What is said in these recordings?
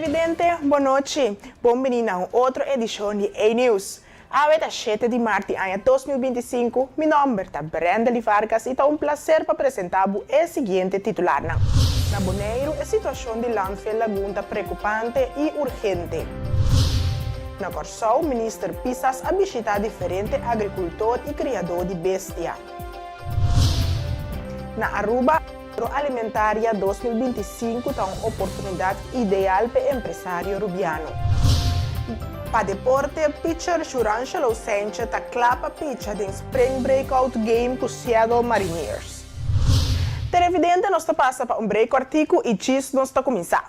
Televidente, bon nochi. Bon bini na un otro edishon di A-News. Awe ta shete di mart di aña 2025, mi nòmber ta Brendely Vargas i ta un plaser pa presentá bo e siguiente titularnan. Na Boneiru e situashon di Landfill Lagoon ta preokupante i urgente. Na Kòrsou Minister Pisas a bishitá diferente agrikultor i kriadó di bestia. Na Aruba, Agroalimentaria 2025 ta un oportunidat ideal p'e empresario rubiano. Pa deporte, pitcher Jurangelo Saintje ta kla pa picha den Spring Breakout Game ku Seattle Mariners. Televidente nos ta pasa pa un break kòrtiku i djis nos ta kuminsá.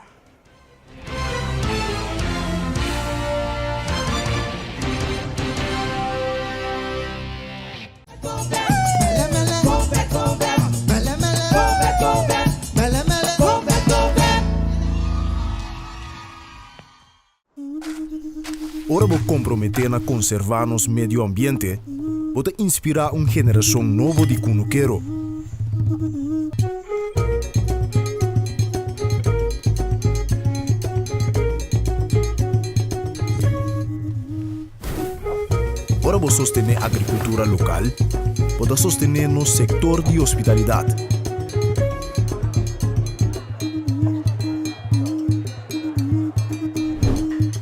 Ora bo komprometé na konservá nos medio ambiente, bo ta inspirá un generashon nobo di kunukero. Ora bo sostené agrikultura lokal, bo ta sostené nos sektor di hospitalidat.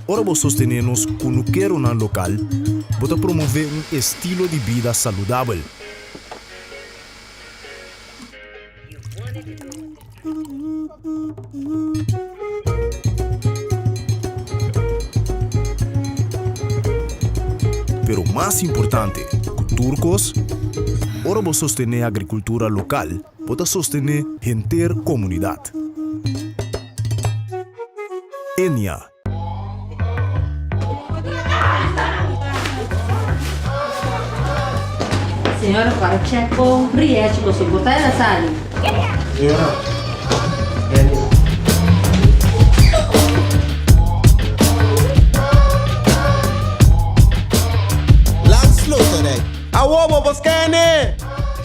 Ora bo sostené nos kunukeronan lokal, bo ta promové un estilo di bida saludabel. Pero mas importante ku tur kos, ora bo sostené agrikultura lokal, bo ta sostené henter komunidat. Enia. Señora para check bo rièchi bo so por ta el a sali. Señora, Enia. Landsloterij. Awo bo por scan-e!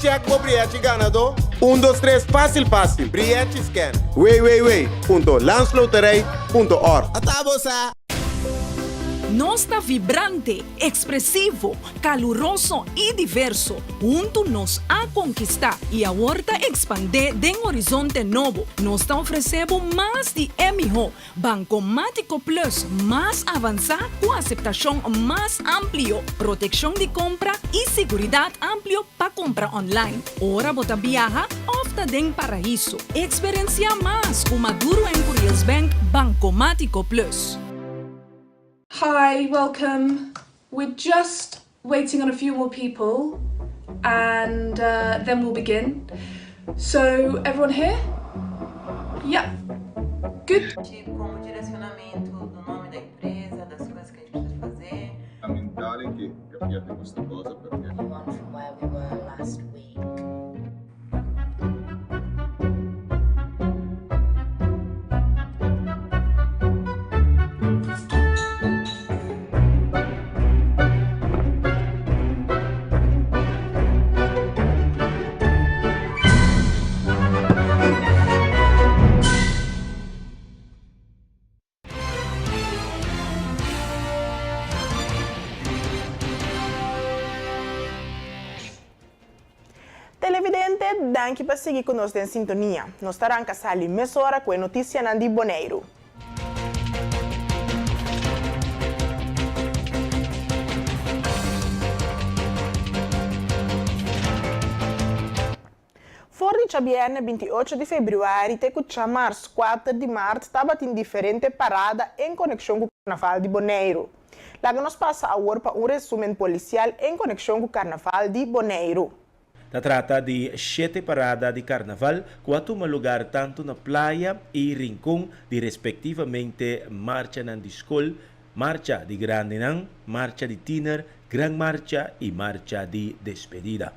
Check bo brièchi ganadó. Un dos tres fásil fásil. Brièchi scan. Www punto landsloterij punto org. Ata bo sa! Nos ta vibrante, ekspresivo, kaluroso i diverso. Huntu nos a konkistá i awor ta ekspandé den horizonte nobo. Nos ta ofresé bo mas di e mihó. Bankomátiko Plus mas avansá ku aseptashon mas amplio, protekshon di kompra i siguridat amplio pa kompra online, ora bo ta biaha òf ta den paraiso. Eksperensiá mas ku Maduro en Curiels Bank Bankomátiko Plus. Hi, welcome. We're just waiting on a few more people and uh, then we'll begin. So, everyone here? Yeah. Good. Como direcionamento do nome da empresa, das coisas que a gente precisa fazer. Fondamentale che capiate questa cosa perché. Move on from where we were last week. Televidente, danki pa sigui ku nos den sintonia. Nos ta ranka sali mesora ku e notisianan di Boneiru. For di djabièrnè 28 di febrüari te ku djamars 4 di mart tabatin diferente parada en konekshon ku Karnaval di Boneiru. Laga nos pasa awor pa un resumen polisial en konekshon ku Karnaval di Boneiru. Ta trata di shete parada di karnaval ku a tuma lugar tantu na Playa i Rincon di respektivamente marchanan di skol, marcha di grandinan, marcha di tiner, gran marcha i marcha di despedida.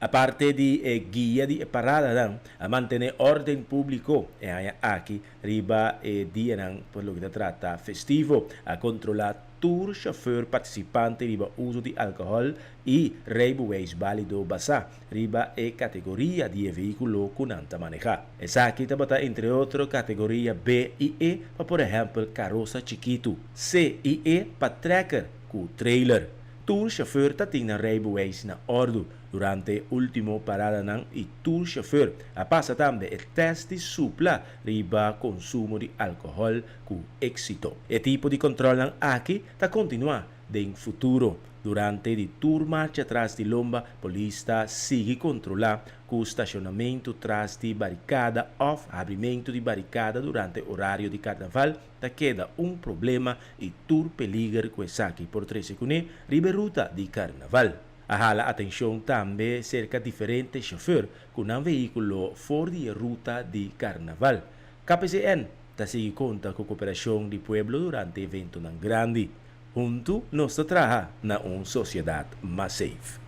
Aparte di e guia di e paradanan, a mantené órden públiko e aña aki riba e dianan por loke ta trata festivo. A kontrolá. tur chauffeur participante riba uso di alcohol y rijbewijs balido basa riba e categoria di e vehiculo cu nan ta maneha. Esaki tabata entre otro categoria B y E pa por ehempel carosa chikito, C y E pa trekker cu trailer. Tur chauffeur ta tin nan rijbewijs na ordo durante ultimo paradanan y tur chauffeur a pasa tambe e test di supla riba consumo di alcohol cu exito. E tipo di controlnan aki ta continua den futuro. Durante di tur marcha tras di lomba, polis ta sigui controla cu stacionamento tras di baricada of habrimento di baricada durante orario di carnaval ta keda un problema y tur peliger cu esaki por trece cune riba e ruta di carnaval. A hala atencion tambe cerca diferente chauffeur cu nan vehiculo for di e ruta di carnaval. KPCN ta sigui conta cu cooperacion di pueblo durante eventonan grandi. Huntu nos ta traha na un sociedad mas safe.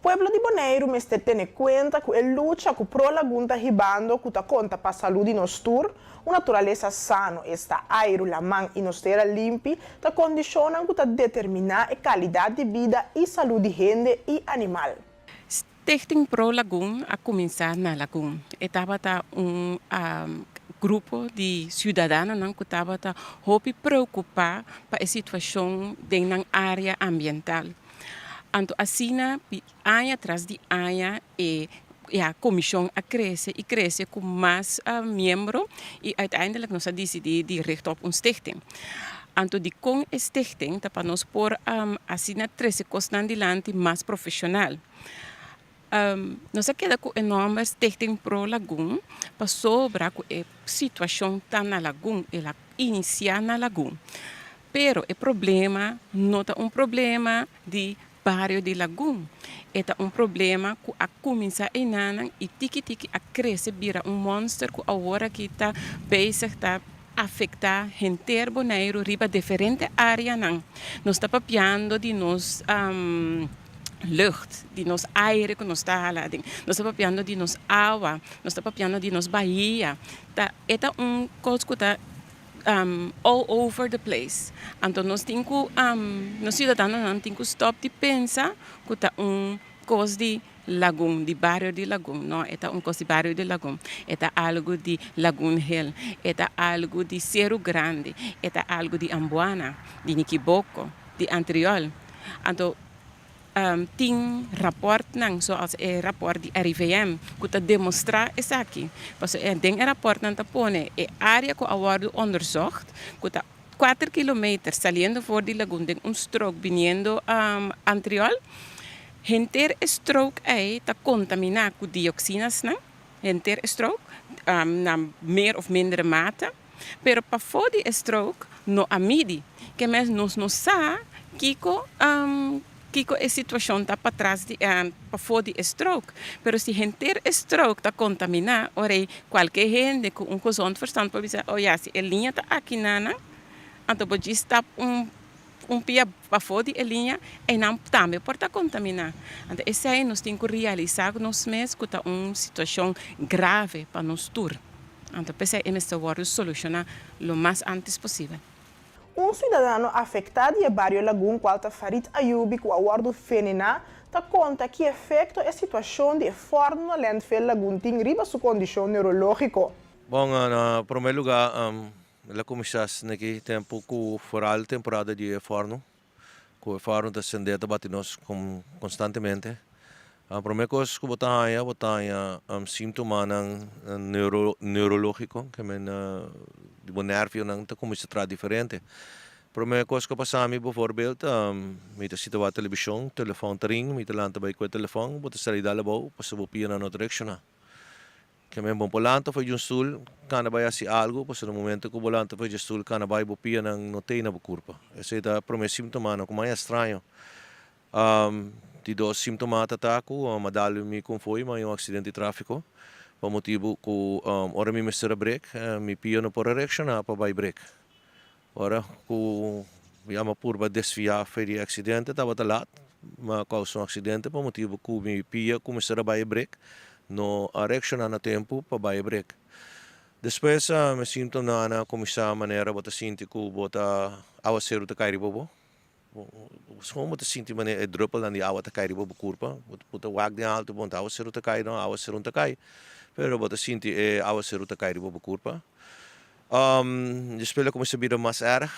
Pueblo di Boneiru mester tene kuenta ku e lucha ku Pro Lagun ta hibando ku ta konta pa salú di nos tur, un naturalesa sano, esta airu, laman i nos tera limpi, ta kondishonnan ku ta determiná e kalidat di bida i salú di hende i animal. Stichting Pro Lagun a kuminsá na Lagun. E tabata un grupo di siudadanonan ku tabata hopi preokupá pa e situashon den nan área ambiental. Anto asina aña tras di aña e ya komishon a krese i krese ku mas miembro i uiteindelijk nos a disidí di richt op un stichting. Anto dikon e stichting ta pa nos por asina trese kosnan dilanti mas profeshonal. Nos a keda ku e nòmber Stichting Pro Lagun pasobra ku e situashon ta na Lagun, el a inisiá na Lagun. Pero e problema no ta un problema di bario di Lagun, e ta un problema ku a kuminsá einanan i tiki tiki a krese bira un mònster ku awor aki ta bezig ta afektá henter Boneiru riba diferente áreanan. Nos ta papiando di nos lucht, di nos aire ku nos ta hala aden, nos ta papiando di nos awa, nos ta papiando di nos bahia. Ta e ta un kos ku ta all over the place. Anto nos tin ku nos siudadanonan tin ku stòp di pensa ku ta un kos di Lagun, di bario di Lagun. No, e ta un kos di bario di Lagun. E ta algu di Lagun Hill. E ta algu di Seru Grandi. E ta algu di Ambuana, di Nikiboko, di Antriol. Anto tin rapòrtnan soals e rapòrt di RIVM ku ta demostrá esaki. Pasobra den e rapòrtnan ta pone e área ku a wòrdu onderzocht ku ta kuater kilometer saliendo for di Lagun den un strook biniendo Antriol. Henter e strook ei ta kontaminá ku dioxinasnan, henter e strook, na meer of mindere mate. Pero pafó di e strook no a midi. Ke mes nos no sa kiko kiko e situashon ta patras di pafó di e strook. Pero si henter e strook ta kontaminá, ora ei kualke hende ku un gezond verstand por bisa, oh ya, si e liña ta aki nanan, anto bo djis stap un un pia pafó di e liña, einan tambe por ta kontaminá. Anto esei nos tin ku realisá ku nos mes ku ta un situashon grave pa nos tur. Anto p'esei e mester wòrdu solushoná lo mas ántes posibel. Un siudadano afektá di e bario Lagun kual ta Farid Ayubi ku a wòrdu venená ta konta ki efekto e situashon di e fòrnu na landfill Lagun tin riba su kondishon neurológiko. Bon, na promé lugá el a kuminsá sneki tempu ku foral temporada di e fòrnu. Ku e fòrnu ta sendé ta bati nos konstantemente. Promé kos ku bo ta haña, bo ta haña síntomanan neurológiko, ke men di bo nèrvionan ta kuminsá traha diferente. Promé kos ku a pasa mi, bivoorbeeld, mi ta sinta wak televishon, telefòn ta ring, mi ta lanta bai ku e telefòn, bo ta sali dal abou pasobra bo pianan no ta reakshoná. Ke men bon por lanta for di un stul, kana bai hasi algu, pasobra na momento ku bo lanta for di e stul kana bai bo pianan no tei na bo kurpa. Esei ta promé símtomanan ku mas straño. Di dos símtoma ta ta ku a dal mi konfoi mi a haña un aksidente di tráfiko pa motibu ku ora mi mester a brek mi pia no por a reakshoná pa bai brek. Ora ku mi a purba desviá for di e aksidente tabata lat, mi a kousa un aksidente pa motibu ku mi pia ku mester a bai e brek no a reakshoná na tempu pa bai e brek. Despues e síntomanan a kuminsá manera bo ta sinti ku bo ta awaseru ta kai riba bo. Bo ta sinti manera e drùpelnan di awa ta kai riba bo kurpa. Bo ta wak den altu bon ta awaseru ta kai no, awaseru no ta kai. Pero bo ta sinti e awaseru ta kai riba bo kurpa. Despues lo kuminsá bira mas èrg.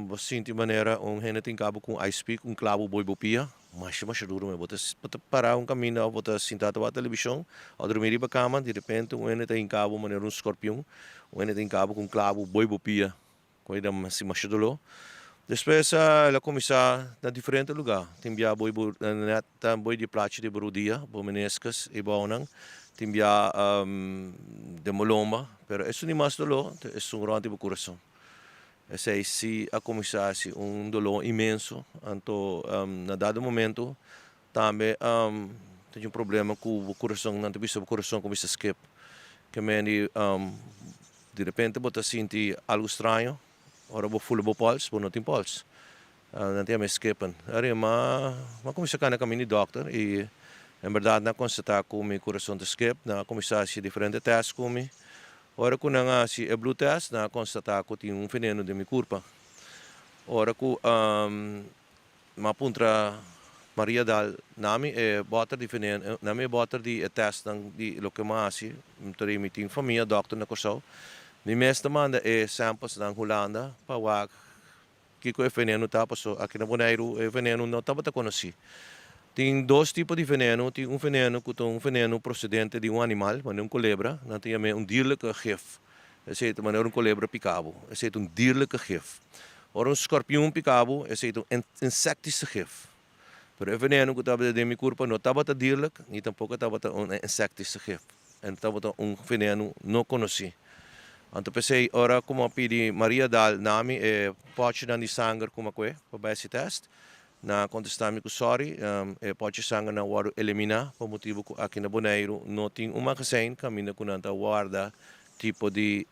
Bo sinti manera un hende tin kaba ku un ice pick, un klabu boi bo pia. Masha masha duru me. Bo ta bo ta para un kaminda of bo ta sinta ta wak televishon of drumi riba kama, di repente un hende ta hinka bo manera un skorpion, un hende ta hinka bo ku un klabu boi bo pia, ku e ta hasi masha doló. Despues el a kuminsá na diferente lugá, tin bia boi bo nèt boi di plachi di bo rudia, bo meniscus i bounan, tin bia den bo lomba, pero esun di mas doló ta esun rònt di bo kurason. Esei si a kuminsá hasi un doló inmenso. Anto na dado momento tambe ta tin un problema ku bo kurason, nan ta bisa bo kurason kuminsá skip. Ke mende di repente bo ta sinti algu straño, ora bo fula bo pòls, bo no tin pòls. Nan ta yama e skippen. Ari m'a kuminsá kana kaminda di dòkter i en bèrdat nan a konstatá ku mi kurason ta skip. Nan a kuminsá hasi diferente tèst ku mi. Ora ku nan a hasi e bloed test, nan a konstatá ku tin un veneno den mi kurpa. Ora ku mi a puntra Maria Daal, na mi e bòter di veneno, na mi e bòter di e testnan di loke mi a hasi, mi ta di mi tin famia dòkter na Kòrsou, mi mes ta manda e samplesnan Hulanda pa wak Kiko e veneno ta? Paso aki na Boneiru e veneno no tabata konosí. Tin dos tipo di veneno, tin un veneno ku ta un veneno prosedente di un animal, manera un kolebra, nan ta yam'é un dierlijke gif. Esei ta manera un kolebra pika bo, esei ta un dierlijke gif. Ora un skorpion pika bo, esei ta un insektische gif. Pero e veneno ku tabata den mi kurpa no tabata dierlijk, ni tampoko tabata un insektische gif. E tabata un veneno no konosí. Anto p'esei ora ku mi a pidi Maria dal na mi e pòchinan di sanger ku mi a kue pa bai hasi tèst, nan a kontestá mi ku sòri, e pòchi sangernan a wòrdu eliminá pa motibu ku aki na Boneiru no tin un magasin kaminda ku nan ta warda tipo di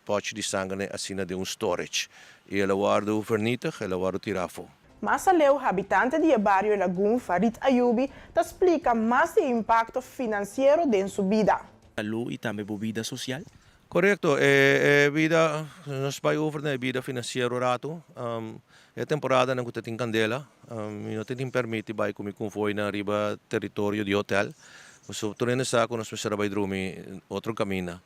Pòchi di sanger n'e asina den un storage i el a wòrdu vernietig, el a wòrdu tirá afó. Mas aleu, habitante di e bario Lagun, Farid Ayubi, ta splika mas di e impakto finansiero den su bida. Salú i tambe bo bida sosial? Korekto, e bida, nos bai over na e bida finansiero ratu. E temporadanan ku ta tin kandela, mi no ta tin pèrmit di bai ku mi konvoinan riba teritorio di hotèl, pasobra tur hende sa ku nos mester a bai drumi otro kaminda.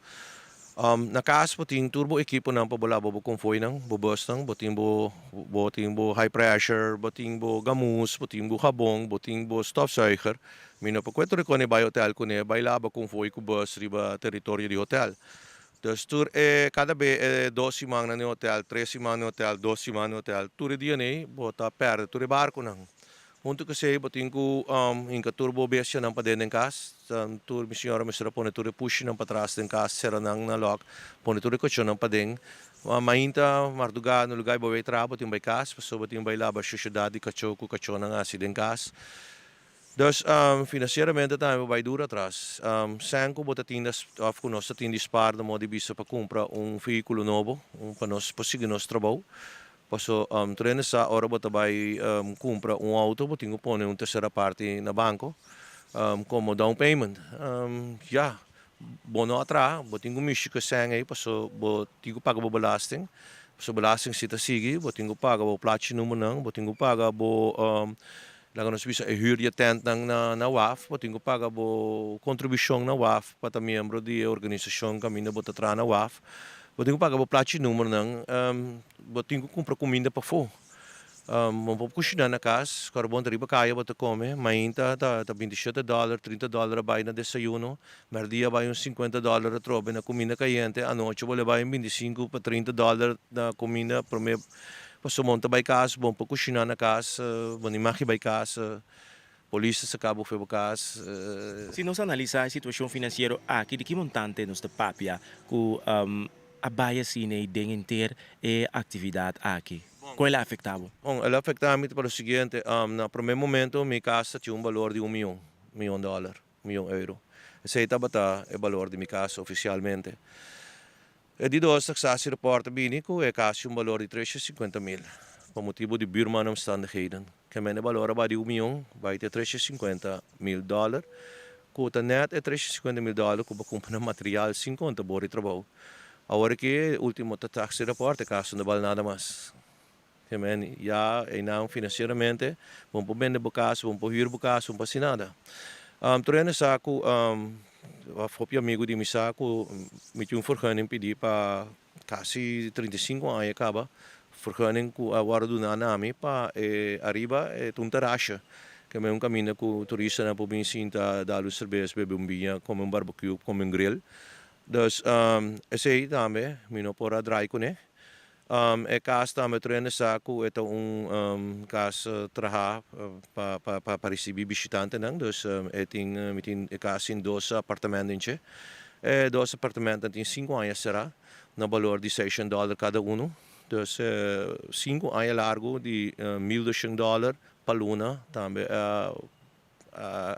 Na kas bo tin tur bo ekiponan pa bo laba bo konvoinan, bo busnan, bo tin bo bo tin bo high pressure, bo tin bo gamus, bo tin bo habon, bo tin bo stofzuiger. Mi no por kue tur e kone bai hotel kuné, bai laba konvoi ku bus riba teritorio di hotel. Dus tur e kada be e dos simannan den hotel, tres siman den hotel, dos siman den hotel, tur e dianan bo ta pèrdè tur e barkunan. Huntu ku esei bo tin ku hinka tur bo bestianan paden den kas. Tur mi señora mester a pone tur e pushinan patras den kas, sera nan na lòk, pone tur e kochonnan paden. Mainta, mardugá, na lugá bo bai traha bo tin bai kas, pasobra bo tin bai laba shushedat di kachó ku kachónan hasi den kas. Dus, finansieramente tambe bo bai duru atras. Sèn ku bo ta tin òf ku nos ta tin di spar na moda di bisa pa kumpra un vehíkulo nobo pa nos por sigui nos trabou. Paso tur hende sa ora bo ta bai kumpra un outo bo tin ku pone un tersera parti na banko komo down payment. Ya, bo no a traha, bo tin ku mishi ku e sèn ei paso bo tin ku paga bo belasting. Paso belasting si ta sigui, bo tin ku paga bo plachi numbernan, bo tin ku paga bo laga nos bisa e hür di e tèntnan na waf, bo tin ku paga bo kontribushon na waf pa ta miembro di e organisashon kaminda bo ta traha na waf. Bo tin ku paga bo plachi numbernan, bo tin ku kumpra kuminda pafó. Bo por kushiná na kas, ku ora bo ta riba kaya bo ta kome, mainta ta 27 dòler, 30 dòler a bai na desayuno, mèrdia a bai un 50 dòler atrobe na kuminda kayente, anochi bo lo bai un 25 pa 30 dòler na kuminda promé pasobra bo no ta bai kas, bo por kushiná na kas, bo no imagi bai kas. Polis ta saka bo fe bo kas. Si nos analisá e situashon finansiero aki, di ki montante nos ta papia ku a bai asina ei den henter e aktividat aki? Kon el a afektá bo? Bon, el a afektá mi pa lo siguiente, na promé momento mi kas ta tin un balor di un mion, mion dòler, mion euro. Esei tabata e balor di mi kas ofisialmente. E di dos taxatie rapport a bini cu e casi un balor di 350 mil pa motibo di buurmanomstandigheden. Ke men e balor a bai di un mion bai te 350 mil dollar. Ku ta nèt e 350 mil dòler ku bo kumpra na material sin konta bo di trabou. Awor aki e último ta taxi rapport e kas no ta bal nada mas. Ke men ya einan finansieramente bo no por bende bo kas, bo no por hür bo kas, bo no por hasi nada. Tur hende sa ku òf hopi amigu di mi sa ku mi tin un vergunning pidi pa kasi 35 aña kaba, vergunning ku a wòrdu duna na mi pa e ariba e ta un terasha. Ke men un kaminda ku turistanan por bin sinta, dal un serbes, bebe un biña, kome un barbecue, kome un grill. Dus esei tambe mi no por a drai kuné. E kas tambe tur hende sa ku e ta un kas trahá pa pa pa risibí bishitantenan. Dus e tin mi tin e kas tin dos apartamento den dje. E dos apartamentonan tin sinku aña será na balor di seishent dòler kada unu. Dus sinku aña largu di 1200 dòler pa luna tambe a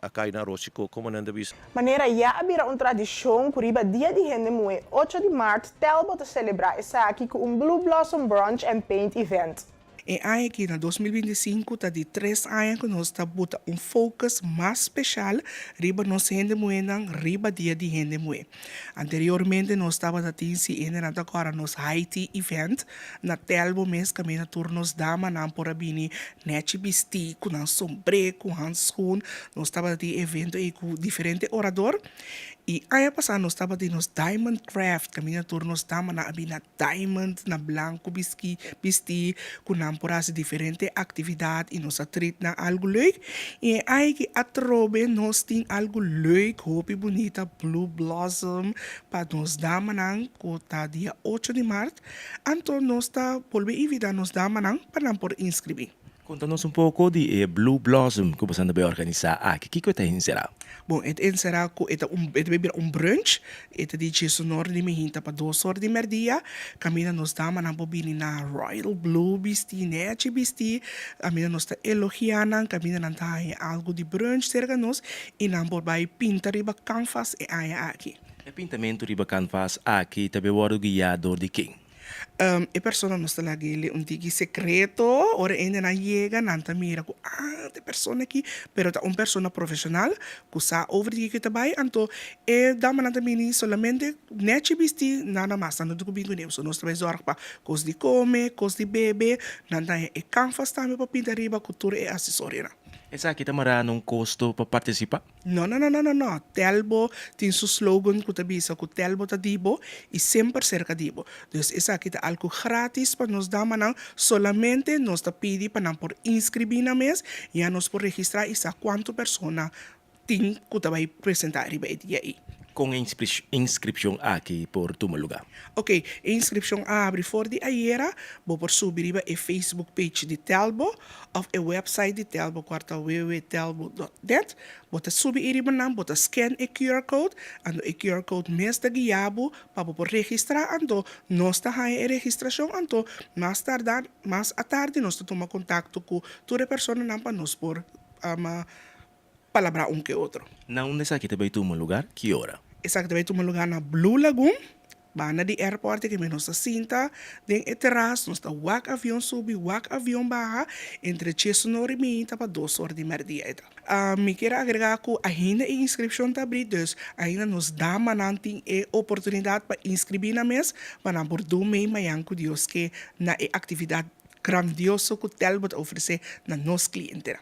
a kai na arroz y coco, como nan ta bisa. Manera ya a bira un tradishon ku riba Dia di Hende Muhé 8 di mart Telbo ta selebrá esaki ku un Blue Blossom Brunch and Paint Event. E aña aki na 2025 ta di tres aña ku nos ta buta un focus mas speshal riba nos hende muhénan riba Dia di Hende Muhé. Anteriormente nos tabata tin si hendenan ta kòrda nos High Tea Event na Telbo mes kaminda tur nos damanan por a bini Nechi bistí ku nan sombré, ku handschoen. Nos tabata tin evento ei ku diferente orador. I aña pasá nos tabatin nos Diamond Craft, kaminda tur nos damanan a bini na diamond, na blanku biskí, bistí, ku nan por hasi diferente aktividat i nos a treat nan algu leuk. I e aña aki atrobe nos tin algu leuk, hopi bunita, Blue Blossom, pa nos damanan ku ta dia 8 di mart. Anto nos ta bolbe invitá nos damanan pa nan por inskribí. Konta nos un poko di e Blue Blossom ku boso ta bai organisá aki. Kiko e ta enserá? Bon, e ta enserá ku e ta un e ta bai bira un brunch. E ta di diesunor di mihinta pa dos or di mèrdia. Kaminda nos damanan por bini na royal blue bistí, nèchi bistí. Kaminda nos ta elogiá nan, kaminda nan ta haña algu di brunch serka nos i nan por bai pinta riba kanvas e aña aki. E pintamentu riba kanvas aki ta be wòrdu guiá dor di ken? E persona nos ta laga el'e un tiki sekreto, ora e hendenan yega nan ta mira ku ah ta e persona aki, pero ta un persona profeshonal ku sa over di kiko e ta bai, anto e damanan ta bini solamente nèchi bistí nada mas, nan no tin ku bin kuné, so nos ta bai zòrg pa kos di kome, kos di bebe, nan ta haña e kanvas tambe pa pinta riba ku tur e asesorionan. Esaki ta mará na un kosto pa partisipá? No no no no no no, Telbo tin su slogan ku ta bisa ku Telbo ta di bo i semper serka di bo. Dus esaki ta algu gratis pa nos damanan, solamente nos ta pidi pa nan por inskribí nan mes, ya nos por registrá i sa kuantu persona tin ku ta bai presentá riba e dia ei. Kon e inskripshon aki por tuma lugá? Ok, e inskripshon a habri for di ayera. Bo por subi riba e Facebook page di Telbo òf e website di Telbo kual ta www.telbo.net. Bo ta subi ei riba nan, bo ta scan e QR code, anto e QR code mes ta guia bo pa bo por registrá. Anto nos ta haña e registrashon, anto mas tardá, mas atardi nos ta tuma kontakto ku tur e personanan pa nos por palabrá un ke otro. Na unda esaki ta bai tuma lugar? Ki ora? Esaki ta bai tuma lugar na Blue Lagoon, banda di airport ke nos ta sinta den e teras, nos ta wak avion subi, wak avion baha, entre diesunor i meinta pa dos or di merdia e ta. Mi kier agregá ku ainda e inskripshon ta abrí, dus ainda nos damanan tin e oportunidat pa inskribí nan mes pa nan por dun mei mañan ku Dios ke na e aktividat grandioso ku Telbo ta ofresé na nos klientenan.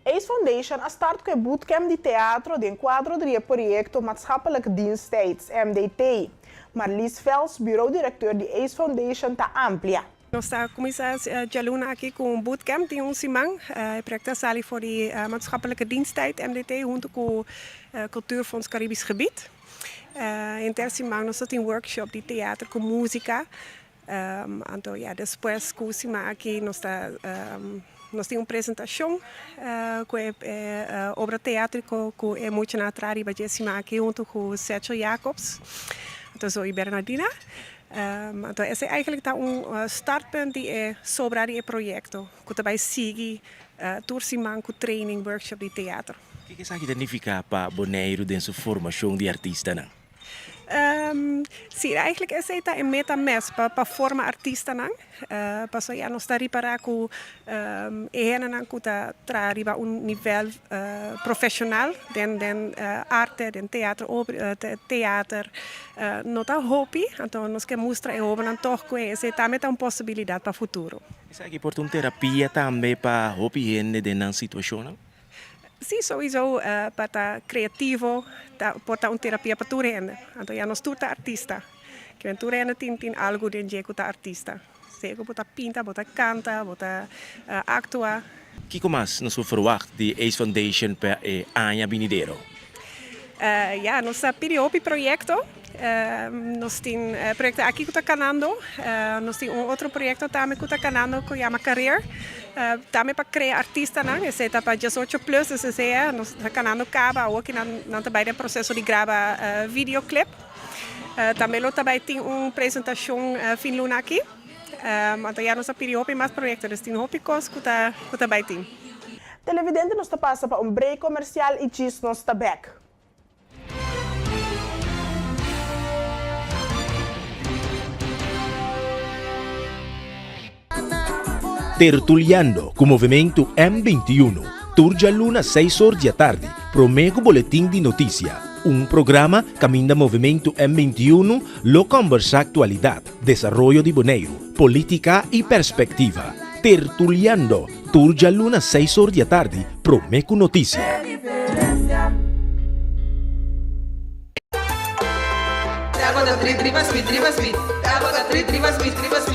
Ace Foundation a start ku e bootcamp di teatro den kuadro di e proyekto Maatschappelijk Diensttijd, MDT. Marlies Vels, bureau-directeur di Ace Foundation ta amplia. Nos ta kuminsá djaluna aki ku un bootcamp di un siman. E proyekto a sali for di Maatschappelijke Diensttijd, MDT, huntu ku Cultuurfonds Caribisch Gebied. Henter siman nos ta tin workshop di teatro ku músika. Anto ya despues ku siman aki nos ta nos tin un presentashon ku e obra teatriko ku e muchanan a traha riba dje siman aki huntu ku Setchel Jacobs anto Zoe Bernardina. Anto esei eigenlijk ta un startpunt di e sobra di e proyekto ku ta bai sigui tur siman ku training workshop di teatro. Kiko esaki ta nifiká pa Boneiru den su formashon di artistanan? Sí, eigenlijk esei ta e meta mes, pa pa forma artistanan, pasobra ya nos ta ripará ku e hendenan ku ta traha riba un nivel profeshonal den den arte, den teatro, teater, no ta hopi, anto nos ke mustra e hobennan tòg ku esei tambe ta un posibilidat pa futuro. Esaki por ta un terapia tambe pa hopi hende den nan situashonnan? Sí, souiso pa ta creativo ta por ta un terapia pa tur hende. Anto ya nos tur ta artista. Kimen tur hende tin tin algu den dje ku ta artista. Sea ku bo ta pinta, bo ta kanta, bo ta aktua. Kiko mas nos por ferwagt di ace Foundation pa e aña binidero? Ya, nos a pidi hopi proyekto. Nos tin proyekto aki ku ta kanando. Nos tin un otro proyekto tambe ku ta kanando ku yama Career. Tambe pa krea artistanan. Esei ta pa diesocho plus, dus esei nos ta kanando kaba. Awoki nan nan ta bai den proseso di graba videoclip. Tambe lo ta bai tin un presentashon fin luna aki. Anto ya nos a pidi hopi mas proyekto, dus tin hopi kos ku ta ku ta bai tin. Televidente nos ta pasa pa un break comercial y djis nos ta bek. Tertuliando ku Movementu M 21, tur djaluna seis or di atardi, promé ku Boletin di Notisia, un programa kaminda Movementu M 21 lo kòmbersá aktualidat, desaroyo di Boneiru, polítika i perspektiva. Tertuliando, tur djaluna seis or di atardi, promé ku notisia.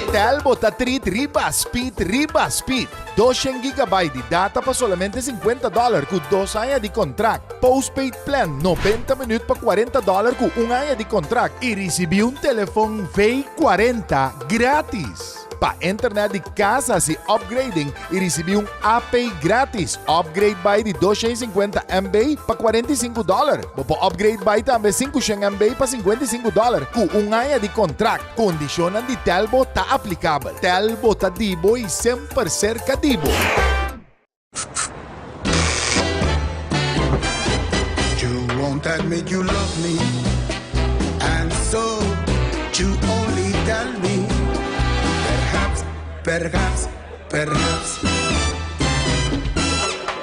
Tel bo ta treat riba speed riba speed. Doshen gigabyte di data pa solamente sinkuenta dòler ku dos aña di kontrakt. Postpaid plan 90 minuut pa 40 dòler ku un aña di kontrakt i risibí un telefon V40 gratis. Pa internet di kas hasi upgrading i risibí un AP gratis. Upgrade bai di 250 MB pa 45 dòler. Bo por upgrade bai tambe 500 MB pa 55 dòler ku un aña di kontrakt. Kondishonnan di Telbo ta aplikabel. Telbo ta di bo i semper serka di bo. You won't admit you love me And so you only tell me Perhaps, perhaps, perhaps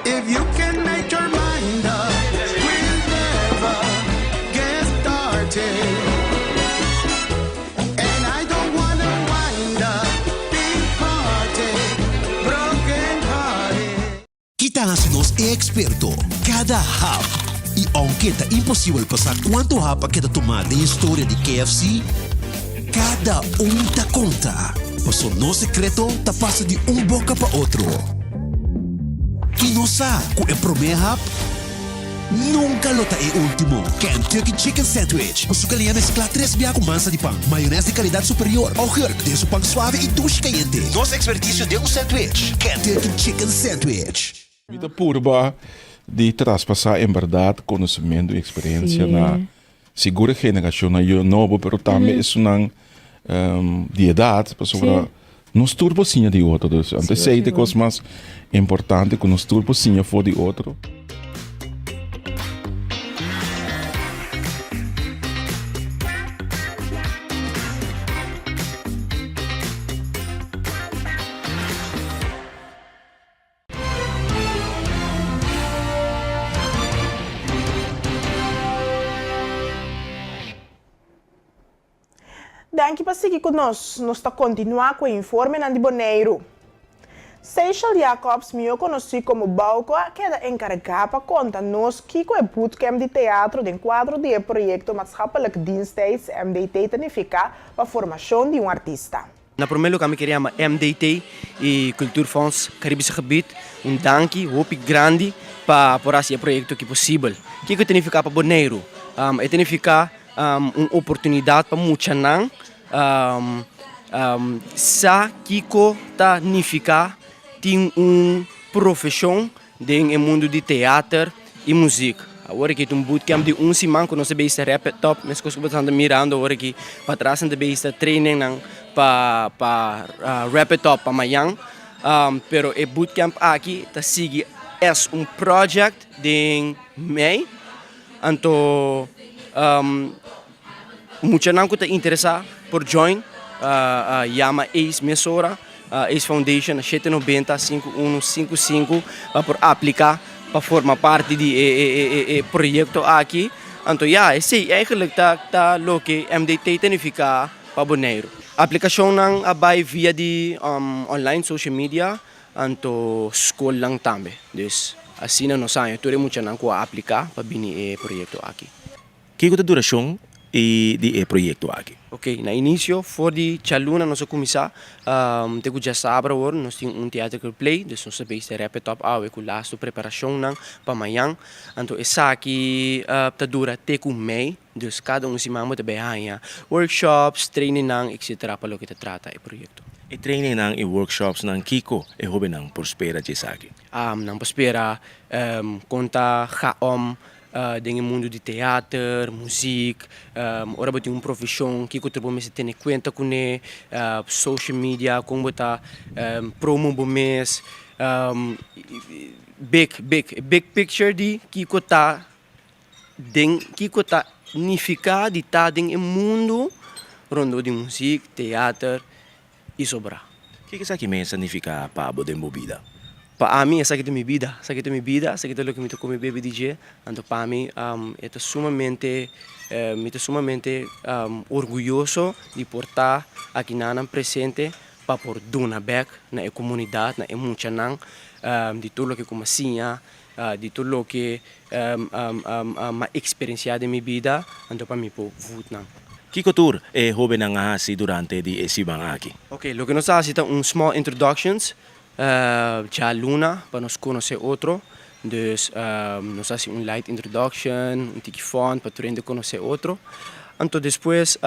If you can make your mind up We'll never get started And I don't wanna wind up Big party, broken hearted Ki ta hasi nos e eksperto? Kada hap! I ounke ta imposibel pa sa kuantu hap a keda tumá den historia di KFC, kada un ta konta, paso nos sekreto ta pasa di un boka pa otro. I nos sa ku e promé hap nunka lo ta e último. Kentucky Chicken Sandwich ku su galiña mesklá tres bia ku mansa di pan, mayonès di kalidat superior, augurk den su pan suave i dushi kayente. Nos ekspertisio den un sandwich, Kentucky Chicken Sandwich. Mi ta purba di traspasá en bèrdat konosementu i eksperensia na sigur e generashonnan yu nobo, pero tambe esunnan di edat, pasobra nos tur por siña di otro. Dus anto esei ta e kos mas importante ku nos tur por siña for di otro. Danki pa sigui ku nos. Nos ta kontinuá ku e informenan di Boneiru. Seychell Jacobs, mihó konosí komo Bauco, a keda enkargá pa konta nos kiko e bootcamp di teatro den kuadro di e proyekto Maatschappelijk Diensttijd, MDT, ta nifiká pa formashon di un artista. Na promé lugar mi ker yama MDT i Cultuurfonds Caribische Gebied un danki hopi grandi pa por hasi e proyekto aki posibel. Kiko e ta nifiká pa Boneiru? E ta nifiká un oportunidat pa muchanan sa kiko ta nifiká tin un profeshon Den e mundu di teater i muzik. Awor aki ta un bootcamp di un siman ku nos ta bisa wrap it up, meskos ku bo ta mirando awor aki patras nan ta bisa trainingnan pa pa wrap it up pa mayan. Pero e bootcamp aki ta sigui es un project den mei, anto. Muchanan ku ta interesá por join, yama Ace mesora, Ace Foundation na shete nobenta sinku unu sinku sinku pa por apliká pa forma parti di e proyekto aki. Anto ya, esei eigenlijk ta ta loke MDT ta nifiká pa Boneiru. Aplikashonnan a bai via di online social media anto skolnan tambe. Dus asina nos haña tur e muchanan ku a apliká pa bini e proyekto aki. Kiko ta durashon di e proyekto aki? Ok, na inisio for di djaluna nos a kuminsá te ku djasabra awor nos tin un theatrical play, dus nos ta bezig ta wrap it up awe ku lastu preparashonnan pa mañan. Anto esaki ta dura te ku mei, dus kada un siman bo ta bai haña workshops, trainingnan etcetera pa loke ta trata e proyekto. E trainingnan i workshopsnan kiko e hobennan por spera dje esaki? Nan por spera kon ta ga om Den e mundu di teater, muziek, ora bo tin un profeshon kiko tur bo mester tene kuenta kuné, social media kon bo ta promo bo mes, big big big picture di kiko ta den kiko ta nifiká di ta den e mundu rondó di muziek, teater. i sobrá. Kiko esaki mes a nifiká pa bo den bo bida? Pa ami esaki ta mi bida, esaki ta mi bida, esaki ta loke mi ta kome bebe di dje, anto pa mi e ta sumamente, mi ta sumamente orguyoso di por ta akinanan presente pa por duna bèk na e komunidat, na e muchanan di tur loke ku mi a siña, di tur loke m'a eksperensiá den mi bida, anto pa mi por vut nan. Kiko tur e hóbennan a hasi durante di e siman aki? Ok, loke nos a hasi ta un small introductions djaluna pa nos konosé otro. Dus nos a hasi un light introduction, un tiki fun pa tur hende konosé otro. Anto despues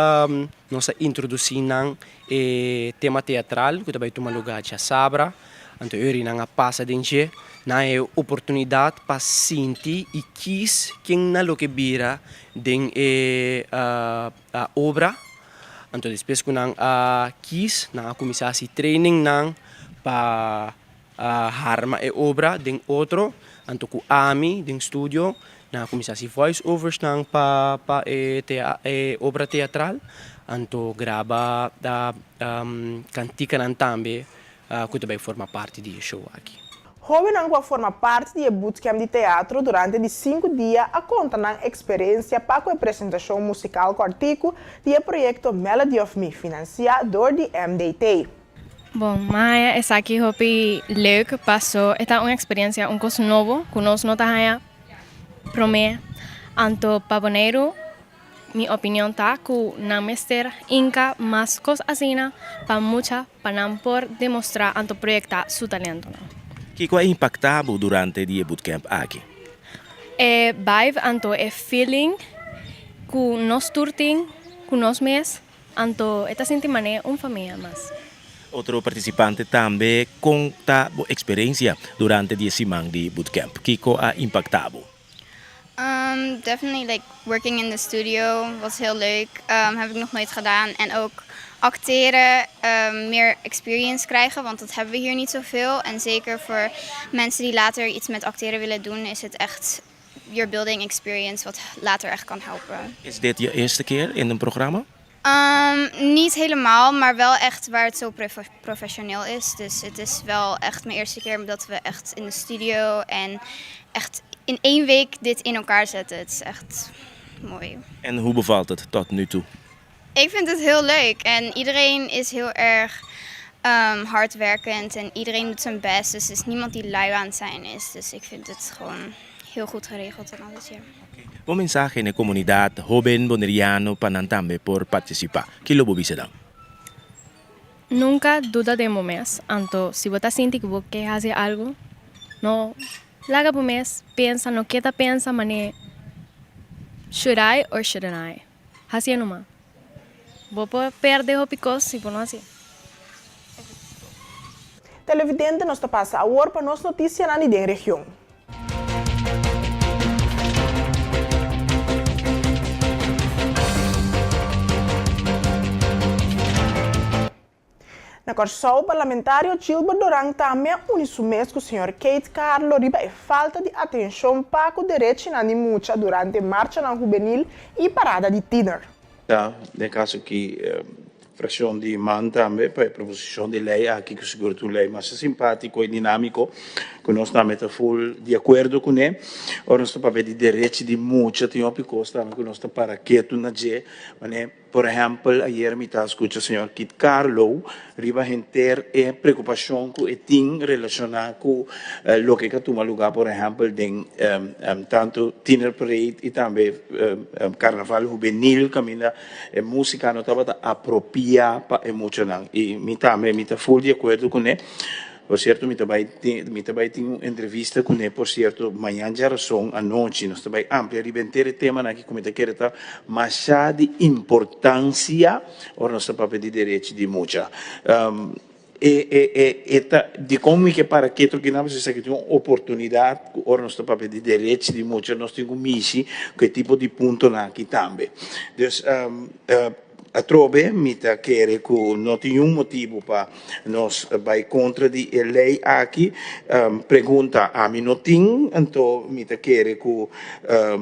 nos a introdusí nan e tema teatral ku ta bai tuma lugá djasabra. Anto e nan a pasa den dje, nan a e oportunidat pa sinti i kis ken nan lo ke bira den e obra. Anto despues ku nan a kis, nan a kuminsá hasi trainingnan pa harma e obra den otro. Anto ku ami den studio, nan a kuminsá hasi voice oversnan pa pa e e obra teatral. Anto graba kantikanan tambe ku ta bai forma parti di e show aki. Hóbennan ku a forma parti di e bootcamp di teatro durante di sinku dia a konta nan eksperensia pa ku e presentashon musikal kòrtiku di e proyekto Melody of Me finansiá dor di MDT. Bon, m'a haña esaki hopi leuk paso e ta un eksperensia, un kos nobo ku nos no ta haña promé. Anto pa Boneiru Mi opinion ta ku nan mester hinka mas kos asina pa mucha pa nan por demostrá anto proyektá su talentonan. Kiko a impaktá bo durante di e bootcamp aki? E vibe anto e feeling ku nos tur tin ku nos mes anto e ta sinti manera un famia mas. Otro partisipante tambe konta bo eksperensia durante di e siman di bootcamp. Kiko a impaktá bo? Um, definitely like working in the studio was heel leuk. Um, heb ik nog nooit gedaan. En ook acteren, um, meer experience krijgen, want dat hebben we hier niet zoveel. En zeker voor mensen die later iets met acteren willen doen, is het echt your building experience wat later echt kan helpen. Is dit je eerste keer in een programma? Um, niet helemaal, maar wel echt waar het zo professioneel is. Dus het is wel echt mijn eerste keer dat we echt in de studio en echt in één week dit in elkaar zetten. Het is echt mooi. En hoe bevalt het tot nu toe? Ik vind het heel leuk en iedereen is heel erg um, hardwerkend en iedereen doet zijn best. Dus er is niemand die lui aan het zijn is. Dus ik vind het gewoon heel goed geregeld en alles, ja. Bo mensahe na e komunidat hóben boneriano pa nan tambe por partisipá. Ki lo bo bisa nan? Nunka duda den bo mes. Anto si bo ta sinti ku bo ke hasi algu, no laga bo mes pensa, no keda pensa manera should I or shouldn't I. Hasié numa. Bo por perde hopi kos si bo no hasié. Televidente nos ta pasa awor pa nos noticianan di den region. Na Kòrsou, parlamentario Gilbert Doran tambe a uni su mes ku señor Keith Carlo riba e falta di atenshon pa ku derechinan di mucha durante marchanan hubenil i parada di tiner. Ta den kaso ki frakshon di man tambe pa e proposishon di lei aki ku sigur ta un lei masha simpátiko i dinámiko ku nos tambe ta ful di akuerdo kuné. Ora nos ta papia di derechi di mucha tin hopi kos tambe ku nos ta para ketu na dje manera Por ehèmpel, ayer mi ta skucha señor Kit Carlo riba henter e preokupashon ku e tin relashoná ku loke ka tuma lugá por ehèmpel den tantu Tiener Parade i tambe Karnaval Hubenil kaminda e músika no tabata apropiá pa e muchanan. I mi tambe mi ta ful di akuerdo kuné. Por cierto mi ta bay mi ta bay tin un entrevista cune por cierto mañan djarason anochi nos ta bay amplia riba henter e temanan aki cu mi ta kere ta masha di importancia ora nos ta papia di derechi di mucha. E e e e ta dicon mi ke para ketu aki nan pasobra esaki tin un oportunidad cu ora nos ta papia di derechi di mucha nos tin cu mishi cu e tipo di puntonan aki tambe. Dus Atrobe mi ta kere ku no tin niun motibu pa nos bai kontra di e lei aki. Pregunta ami no tin, anto mi ta kere ku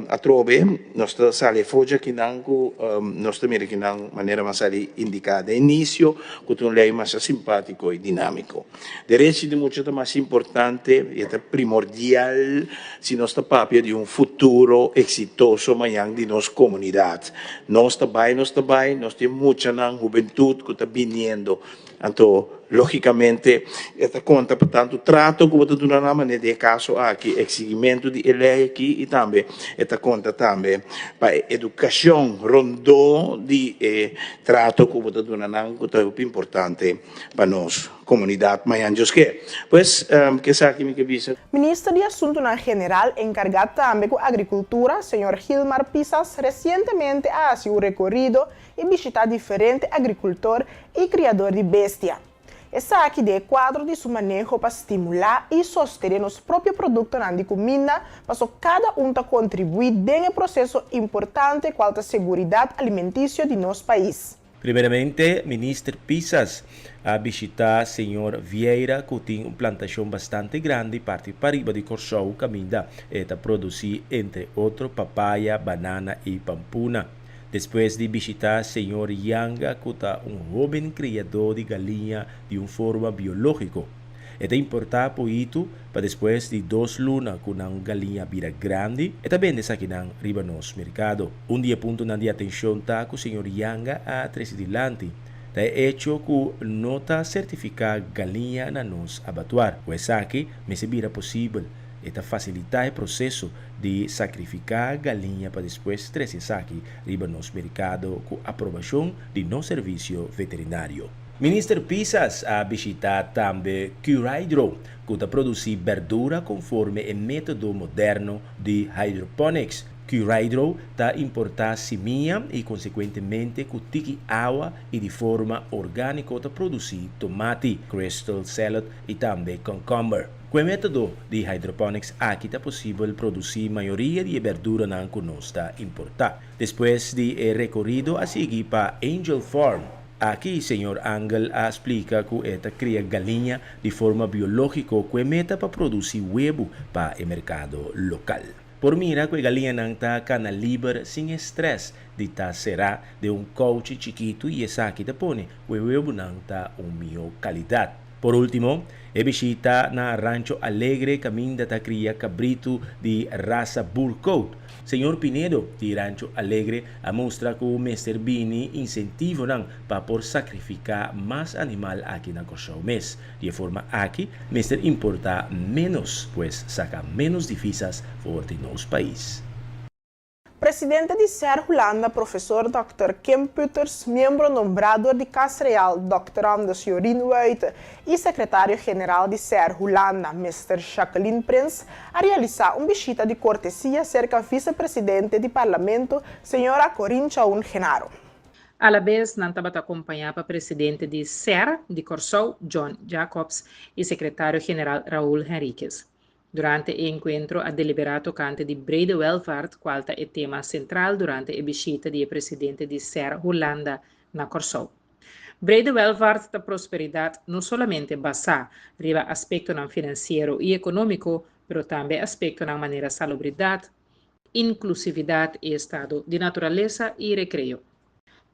atrobe nos ta sali afó djakinan ku nos ta mira kinan manera mas sali indiká den inisio ku ta un lei masha simpátiko i dinámiko. Derechi di mucha ta mas importante i e ta primordial si nos ta papia di un futuro eksitoso mañan di nos komunidat. Nos ta bai, nos ta bai, nos tin muchanan, hubentut ku ta biniendo. Anto, lógikamente, e ta konta pa tantu trato ku bo ta duna nan, manera den e kaso aki, eksigimentu di e lei aki i tambe e ta konta tambe pa e edukashon rondó di e trato ku bo ta duna nan ku ta hopi importante. pa nos komunidat mañan Dios ke. Pues, kesaki mi ke bisa. Minister di Asuntunan General enkargá tambe ku Agrikultura, señor Gilmar Pisas resientemente a hasi un rekorido i bishitá diferente agrikultor i kriador di bestia. Esaki den e kuadro di su maneho pa stimulá i sostené nos propio produktonan di kuminda paso kada un ta kontribuí den e proseso importante kual ta seguridat alimentisio di nos pais. Primeramente Minister Pisas a bishita señor Vieira ku tin un plantashon bastante grandi parti pariba di Kòrsou kaminda e ta produsí entre otro papaya, banana i pampuna. Despues di bishita señor Yanga ku ta un hóben kriadó di galiña di un forma biológiko. E ta importá poitu pa despues di dos luna ku nan galiña bira grandi, e ta bende esakinan riba nos merkado. Un di e puntonan di atenshon ta ku señor Yanga a trese dilanti, ta e echo ku no ta sertifiká galiña na nos abatuar. Ku esaki mester bira posibel, e ta fasilitá e proseso di sakrifiká galiña pa despues trese esaki riba nos merkado ku aprobashon di nos servisio veterinario. Minister Pisas a bishita tambe Curhydro, ku ta produsí berdura konforme e método moderno di hydroponics. Curhydro ta importá simia i konsekuentemente ku tiki awa i di forma orgániko ta produsí tomati, crystal salad i tambe cucumber. Ku e método di hydroponics aki ta posibel produsí mayoria di e berduranan ku nos ta importá. Despues di e rekorido a sigui pa Angel Farm. Aki señor Angel a splika ku e ta kria galiña di forma biológiko ku e meta pa produsí webu pa e merkado lokal. Por mira ku e galiñanan ta kana liber sin e strès di ta será den un kouchi chikitu i esaki ta pone ku e webunan ta un mihó kalidat. Por último, e bishita na Rancho Alegre kaminda ta kria kabritu di rasa Boer Coat. Señor Pinedo di Rancho Alegre a mustra ku mester bini insentivonan pa por sakrifiká mas animal aki na Kòrsou mes. Di e forma aki mester importá ménos, pues saka ménos divisas for di nos pais. Presidente di ser Hulanda Profesor Dòkter Kim Putters, miembro nombrá dor di Kas Real Dòkter Anders Jorien Wuite i Sekretario General di ser Hulanda Mister Jacqueline Prins a realisá un bishita di kortesia serka Visepresidente di Parlamento Señora Corinne Chaun Genaro. Alabes nan tabata akompañá pa presidente di ser di Kòrsou John Jacobs i sekretario general Raul Henriquez. Durante e enkuentro a deliberá tokante di brede welvaart kual ta e tema sentral durante e bishita di e presidente di ser Hulanda na Kòrsou. Brede welvaart ta prosperidat no solamente basá riba aspektonan finansiero i ekonómiko, pero tambe aspektonan manera salubridat, inklusividat i estado di naturalesa i rekreo.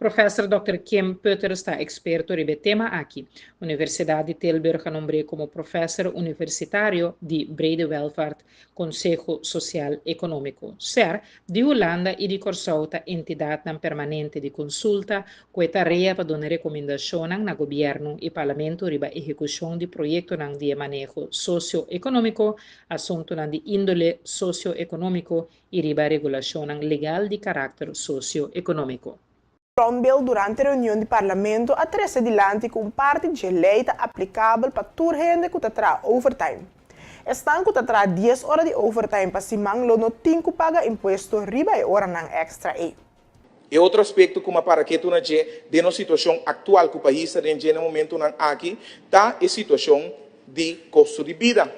Professor Dòkter Kim Putters ta eksperto riba e tema aki. Universidat di Tilburg a nombr'é komo professor universitario di Brede Welvaart Konseho Sosial Ekonómiko, ser, di Hulanda i di Kòrsou ta entidatnan permanente di konsulta ku e tarea pa duna rekomendashonnan na gobièrnu i parlamento riba ehekushon di proyektonan di e maneho sosio-ekonómiko, asuntunan di índole sosio-ekonómiko i riba regulashonnan legal di karakter sosio-ekonómiko. Brownbill durante reunion di Parlamento a trece dilanti cu un parti dje ley ta aplicabel pa tur hende cu ta traha overtime. Esnan cu ta traha dies ora di overtime pa siman lo no tin cu paga impuesto riba e oranan extra ey. E otro aspecto cu m'a para ketu na dje den nos situacion actual cu pais ta den dje na momentonan aki ta e situacion di costo di bida.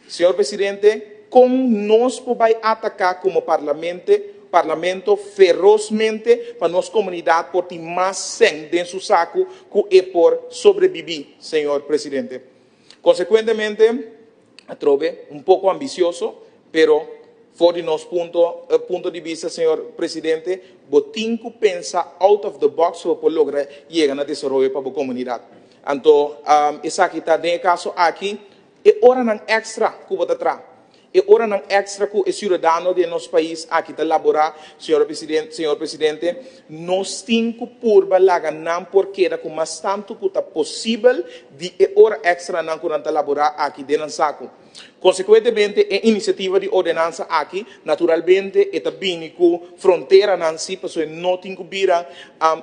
Señor Presidente, con nos por bay ataca como parlamente, parlamento ferozmente pa nos comunidad por tin mas cen den su saco cu e por sobrebibi, Señor Presidente? Consecuentemente, atrobe, un poco ambicioso, pero for di nos punto, punto di bista, Señor Presidente, bo tin cu pensa out of the box pa bo por logra yega na desaroyo pa bo comunidad. Anto, esaki ta den e caso aki, E oranan extra ku bo ta tra, e oranan extra ku e siudadano den nos pais aki ta laborá, señora presidente, señor presidente, nos tin ku purba laga nan por keda ku mas tantu ku ta posibel di e ora extranan ku nan ta laborá aki den nan saku. Konsekuentemente e inisiativa di ordenansa aki naturalmente e ta bini ku fronteranan si pasobra e no tin ku bira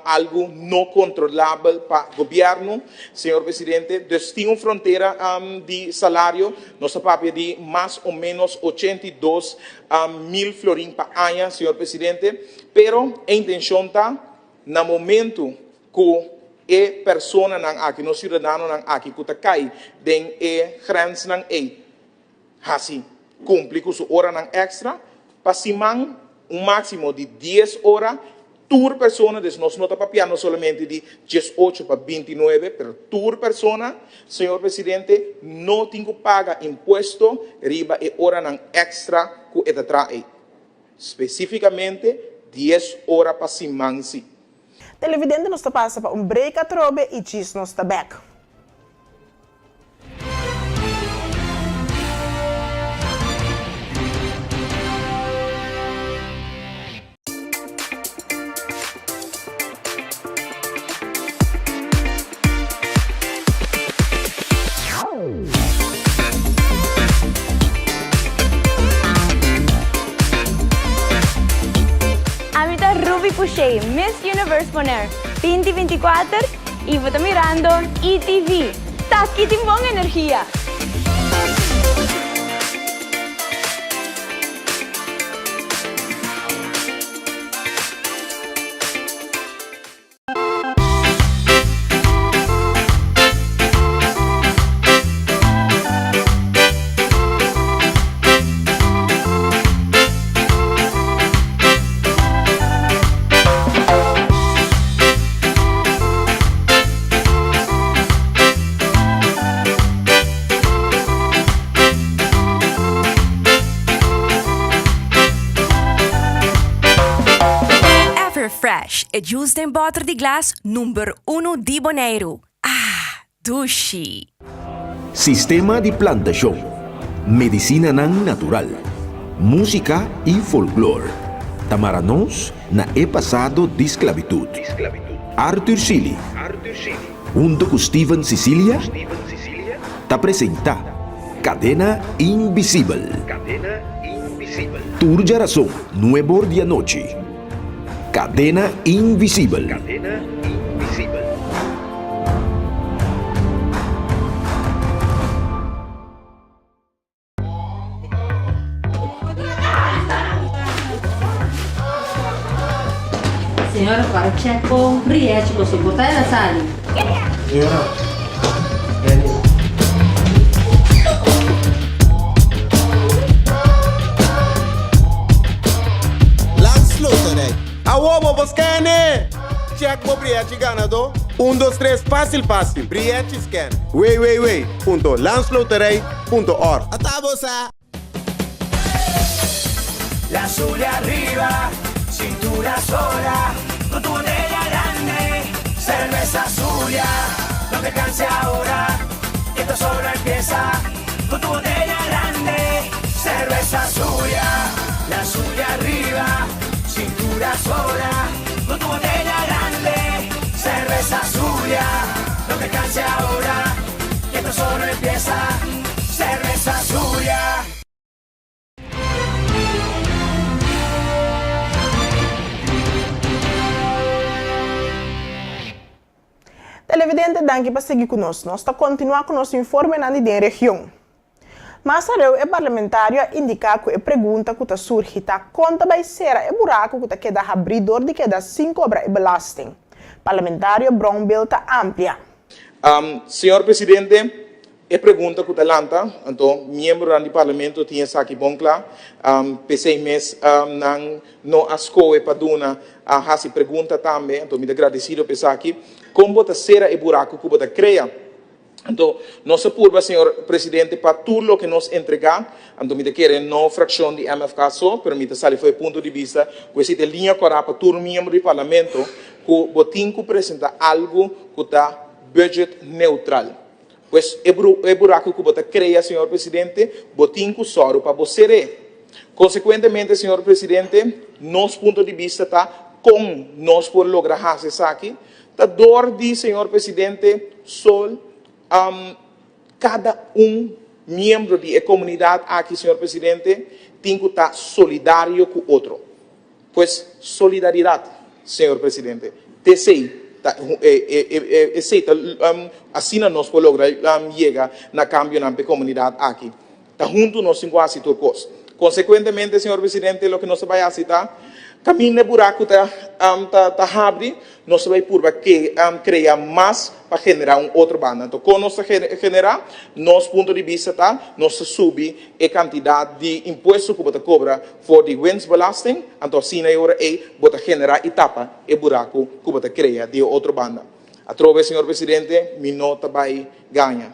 algu no kontrolabel pa gobièrnu. Señor Presidente, dus tin un frontera di salario, nos ta papia di mas o menos 82 mil florin pa aña, señor Presidente, pero e intencion ta na momento cu e personanan aki, nos ciudadanonan aki cu ta cay den e grensnan ey, Hasi kumpli ku su oranan èkstra pa siman, un máksimo di dies ora tur persona, dus nos no ta papiando solamente di diesocho pa bintinuebe, pero tur persona, señor presidente, no tin ku paga impuesto riba e oranan èkstra ku e ta traha ei. Spesífikamente dies ora pa siman si. Televidente nos ta pasa pa un break atrobe i djis nos ta bèk. Ami ta Ruby Pouchet, Miss Universe Bonaire 2024. Y bo ta mirando ETV. Taki tin bon energia! Everfresh, e juice den bòter di glas number unu di Boneiru. Ah, dushi! Sistema di plantashon, medisinanan natural, músika i folklor ta mara nos na e pasado di sklabitut. Arthur Sealy hunto ku Steven Cicilia ta presentá Kadena Invisibel. Tur djarason nuebor di anochi. Kadena Invisibel. Señora para check bo rièchi boso bo ta ela sali. Señora. Landsloterij. Awo bo por scan e! Check bo brièchi ganadó. Un dos tres fásil fásil. Brièchi scan. www.landsloterij.org. Ata bo sa! La sube arriba, cintura sola, con tu botella grande. Cerveza Zulia, no te canse ahora, que esto solo empieza con tu botella grande. Cerveza Zulia, la Zulia arriba, cintura sola, con tu botella grande. Cerveza Zulia, no te canse ahora, que esto solo empieza. Cerveza Zulia. Televidente danki pa sigui ku nos. Nos ta kontinuá ku nos informenan di den region. Mas areu e parlamentario a indiká ku e pregunta ku ta surgi ta kon ta bai sera e buraku ku ta keda habrí dor di keda sin kobra e belasting. Parlamentario Brownbill ta amplia. Señor Presidente, E pregunta ku ta lanta, anto miembronan di Parlamento tin esaki bon kla, p'esei mes nan no a skohe pa duna a hasi pregunta tambe, anto mi ta gradesido pa esaki, kon bo ta sera e buraku ku bo ta krea? Anto nos a purba, señor Presidente, pa tur loke nos entregá, anto mi ta kere no frakshon di MFK so, pero mi ta sali for e punto di bista ku esei ta e liña kòrá pa tur miembro di Parlamento, ku bo tin ku presentá algu ku ta budget neutral. Pues e e buraku ku bo ta krea, señor Presidente, bo tin ku sòru pa bo ser'é. Konsekuentemente, señor Presidente, nos punto di bista ta kon nos por logra hasi esaki, ta dor di, señor Presidente, sol kada un miembro di e komunidat aki, señor Presidente, tin ku ta solidario ku otro. Pues solidaridat, señor Presidente, t'esei ta esei ta asina nos por logra yega na kambionan p'e komunidat aki. Ta huntu nos tin ku hasi tur kos. Konsekuentemente, señor Presidente, loke nos ta bai hasi ta kaminda e buraku ta ta habri, nos ta bai purba krea mas pa generá un otro banda. Anto kon nos ta generá? Nos punto di bista ta nos ta subi e kantidat di impuesto ku bo ta kobra for di winstbelasting, anto asina e ora ei bo ta generá i tapa e buraku ku bo ta krea di e otro banda. Atrobe, señor presidente, mi no ta bai gaña.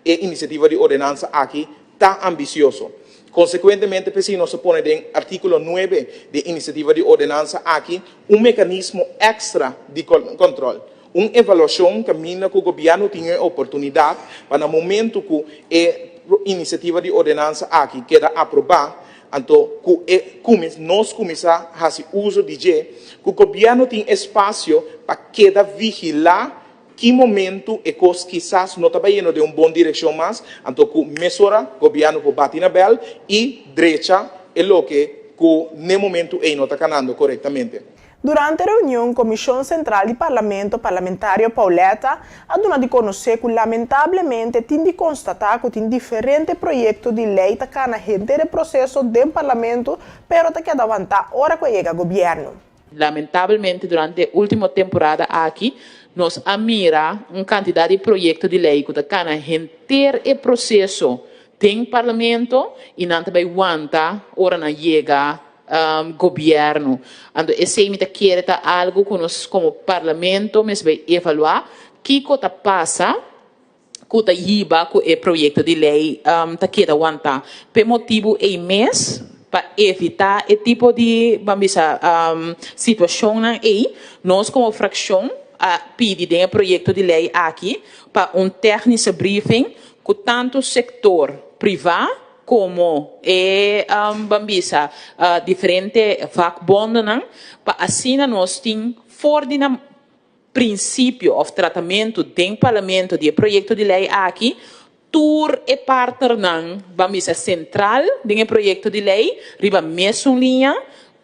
E inisiativa di ordenansa aki ta ambisioso. Konsekuentemente, p'esei nos a pone den artíkulo nuebe di e inisiativa di ordenansa aki un mekanismo èkstra di kòntròl, un evaluashon kaminda ku gobièrnu tin e oportunidat pa na momentu ku e inisiativa di ordenansa aki keda aprobá, anto ku e nos kuminsá hasi uso di dje, ku gobièrnu tin espasio pa keda vigilá Ki momentu e kos kisas no ta bayendo den un bon direkshon mas, anto ku mesora gobièrnu por bati na bèl i drecha e loke ku n'e momentu ei no ta kanando korektamente. Durante reunion, Komishon Sentral di Parlamento Parlamentario Pauletta a duna di konosé ku lamentablemente tin di konstatá ku tin diferente proyekto di lei ta kana henter e proseso den Parlamento pero ta keda wantá ora ku e yega gobièrnu. Lamentablemente durante e ultimo temporada aki nos a mira un cantidad di proyecto di ley cu ta cana henter e proceso den Parlamento y nan ta bay wanta ora nan yega Gobierno. Anto esey mi ta kere ta algo cu nos como Parlamento mester bay evalua kico ta pasa ku ta hiba ku e proyekto di lei ta keda wantá. P'e motibu ei mes, pa evitá e tipo di, ban bisa, situashonnan ei, nos komo frakshon a pidi den e proyekto di lei aki pa un tèknische briefing ku tantu sektor privá komo e, ban bisa, diferente vakbondennan pa asina nos tin for di na prinsipio òf tratamentu den Parlamento di e proyekto di lei aki, tur e partnernan ban bisa sentral den e proyekto di lei riba mesun liña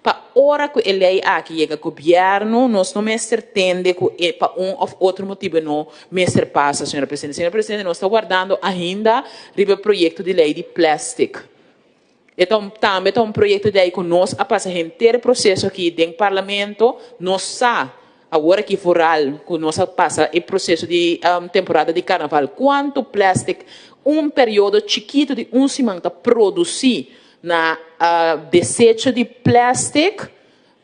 pa ora ku e lei aki yega gobièrnu nos no mester tende ku e pa un òf otro motibu no mester pasa, señora Presidente. Señora Presidente, nos ta wardando ainda riba e proyekto di lei di plèstik. E ta un tambe ta un proyecto di ley cu nos a pasa henter e proceso aki den Parlamento. Nos sa awor aki vooral cu nos a pasa e proceso di temporada di Carnaval cuanto plastic un periodo chikito di un siman ta produci na desecho di plastic.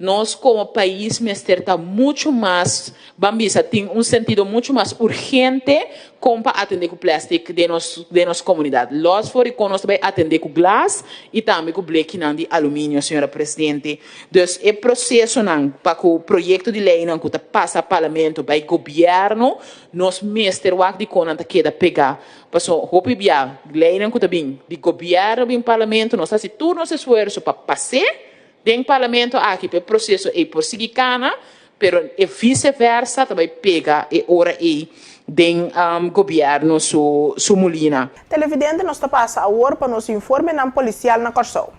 Nos komo pais mester ta muchu mas, ban bisa, tin un sentido muchu mas urgente kon pa atendé ku plèstik den nos den nos komunidat. Lòs for di kon nos ta bai atendé ku glas i tambe ku blekinan di aluminio, señora presidente. Dus e prosesonan pa ku proyekto di leinan ku ta pasa parlamento bai gobièrnu, nos mester wak di kon nan ta keda pegá. Pasobra hopi bia leinan ku ta bin di gobièrnu bin parlamento nos ta hasi tur nos esfuerso pa pas'é, Den parlamento aki pa e proceso ei por sigui cana, pero e vice versa ta bay pega e ora ei den gobierno su su mulina. Televidente nos ta pasa awor pa nos informenan policial na Kòrsou.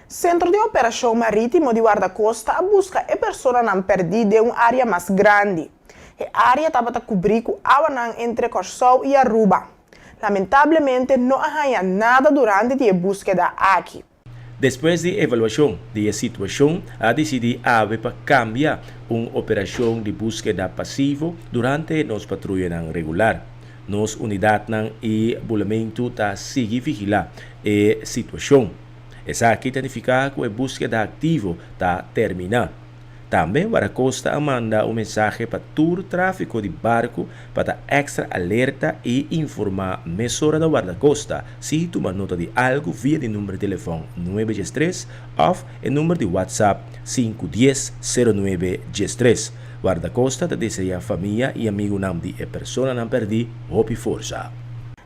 Sentro di Operashon Marítimo di Wardakosta a buska e personanan pèrdí den un área mas grandi. E área tabata kubrí ku awanan entre Kòrsou i Aruba. Lamentablemente no a haña nada durante di e búskeda aki. Despues di evaluashon di e situashon a disidí awe pa kambia un operashon di búskeda pasivo durante nos patruyanan regular. Nos unidatnan i bulamentu ta sigui vigilá e situashon. Esaki ta nifiká ku e búskeda aktivo ta terminá. Tambe Wardakosta a manda un mensahe pa tur tráfiko di barku pa ta èkstra alerta i informá mesora na Wardakosta si tuma nota di algu via di number di telefòn nuebe diestres òf e number di WhatsApp sinku dies sero nuebe diestres. Wardakosta ta deseá famia i amigunan di e personanan pèrdí hopi forsa.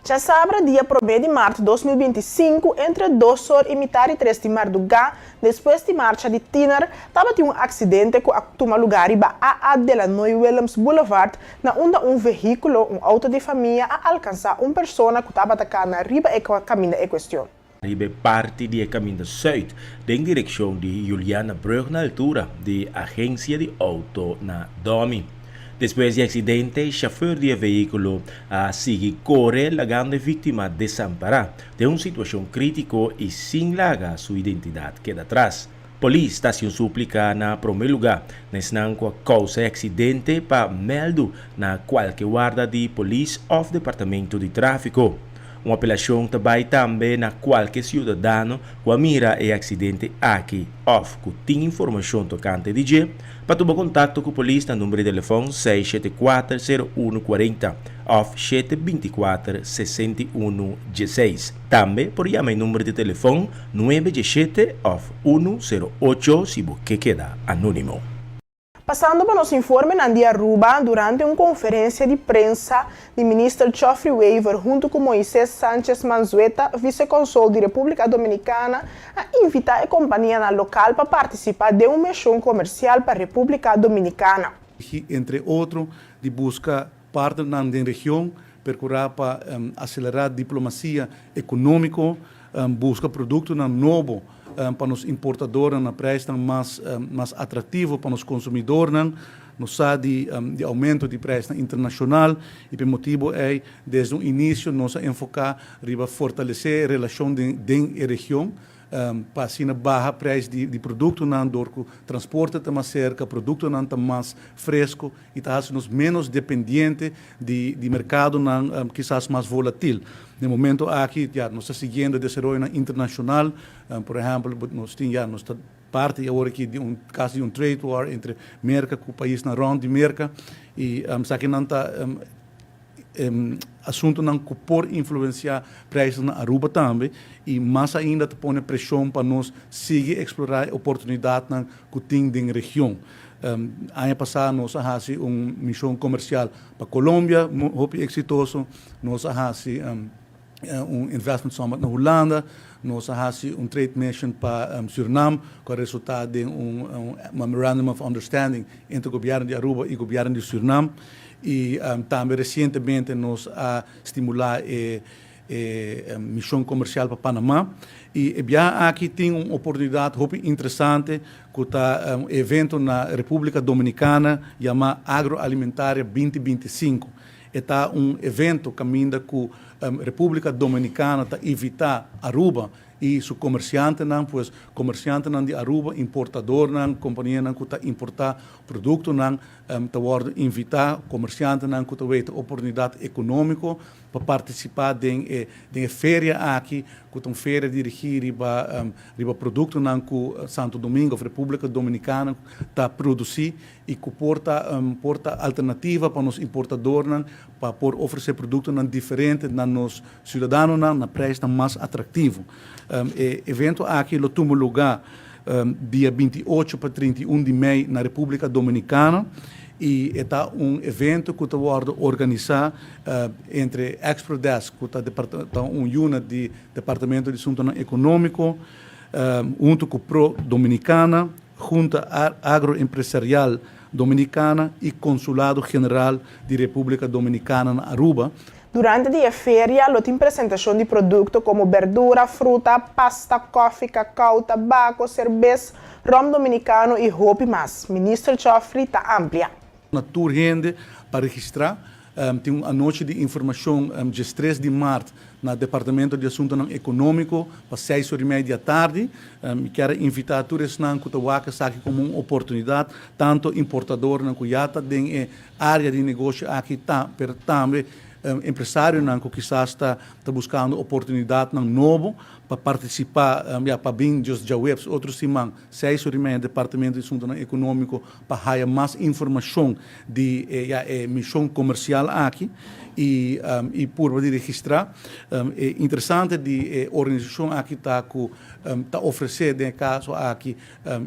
Djasabra dia promé di mart 2025 entre dos or i mitar i tres di mardugá Despues di marcha di tiner, tabatin un aksidente ku a tuma lugá riba AA Delanoy Willems Boulevard, na unda un vehíkulo, un outo di famia, a alkansá un persona ku tabata kana riba e kaminda e kuestion. Riba e parti di e kaminda sùit den direkshon di Julianabrug na altura di agensia di outo na Domi. Despues di aksidente, shofùr di e vehíkulo a sigui kore lagando e víktima desampará. Den un situashon krítiko i sin laga su identidat keda tras. Polis ta hasi un súplika na promé lugá na esnan ku a kousa e aksidente pa mèldu na kualke warda di polis òf departamento di tráfiko. Un apelashon ta bai tambe na kualke siudadano ku a mira e aksidente aki òf ku tin informashon tokante di dje pa tuma kontakto ku polis na number di telefòn 674 01 40. òf shete bintikuater 61 dieseis. Tambe por yama e number di telefòn nuebe dieshete òf unu sero ocho si bo ke keda anónimo. Pasando pa nos informenan di Aruba, durante un conferencia di prensa di Minister Geoffrey Wever hunto cu Moises Sanchez Manzueta, Vice-Consul di Republica Dominicana, a invita e companianan local pa participa den un mision comercial pa Republica Dominicana. Entre otro di busca Partnernan den region, perkurá pa aselerá diplomasia ekonómiko, buska produktonan nobo pa nos importadornan na preisnan mas mas atraktivo pa nos konsumidornan. Nos sa di di oumento di preisnan internashonal i pa e motibu ei desde un inisio nos a enfoká riba fortalesé relashon den den e region pa asina baha preis di di produktonan dor ku transporte ta mas serka, produktonan ta mas fresko i ta hasi nos ménos dependiente di di merkadonan kisas mas volatil. Den momento aki ya nos ta siguiendo desaroyonan internashonal, por ehèmpel nos tin ya nos ta parti awor aki di un kasi di un trade war entre Merka ku paisnan rònt di Merka i esakinan ta asuntunan ku por influensiá preisnan na Aruba tambe i mas ainda ta pone preshon pa nos sigui eksplorá e oportunidatnan ku tin den region. Aña pasá nos a hasi un mishon komersial pa Colombia hopi eksitoso, nos a hasi un investment summit na Hulanda, nos a hasi un trade mission pa Surinam ku a resultá den un memorandum of understanding entre gobièrnu di Aruba i gobièrnu di Surinam i tambe resientemente nos a stimulá e e mishon komersial pa Panamá i e biaha aki tin un oportunidat hopi interesante ku ta un evento na Repúblika Dominikana yamá Agroalimentaria binti 25. E ta un evento kaminda ku Repúblika Dominikana ta invitá Aruba. y su comerciantenan, pues comerciantenan di Aruba, importadornan, companianan cu ta importa productonan ta wordo invita, comerciantenan cu ta weta oportunidad economico pa participa den e den e feria aki cu ta un feria dirigi riba riba productonan cu Santo Domingo of Republica Dominicana ta produci y cu por ta por ta alternativa pa nos importadornan pa por ofrece productonan diferente na nos ciudadanonan na prijsnan mas atractivo. E evento aki lo tuma luga dia 28 pa 31 di mei na Republica Dominicana y e ta un evento cu ta wordo organisa entre Exprodesk cu ta ta un unit di Departamento di Asuntonan Economico hunto cu Pro Dominicana, Junta Agroempresarial Dominicana y Consulado General di Republica Dominicana na Aruba. Durante di e feria lo tin presentacion di producto como berdura, fruta, pasta, koffie, cacao, tabaco, cerbes, rom dominicano y hopi mas. Minister Geoffrey ta amplia. Na tur hende pa registra. Tin un anochi di informacion djestres di maart na Departamento di Asuntonan Economico pa seis ora y mei di atardi. Mi kier a invita tur esnan cu ta wak esaki como un oportunidad, tanto importadornan cu ya ta den e area di negoshi aki ta, pero tambe empresarionan cu kisas ta ta buscando oportunidadnan nobo pa participa, ya, pa bin djos djaweps otro siman seis ora y media Departamento di Asuntonan Economico pa haya mas informacion di e, ya, e mision comercial aki y y purba di registra. E interesante di e organisacion aki ta cu ta ofrece den e caso aki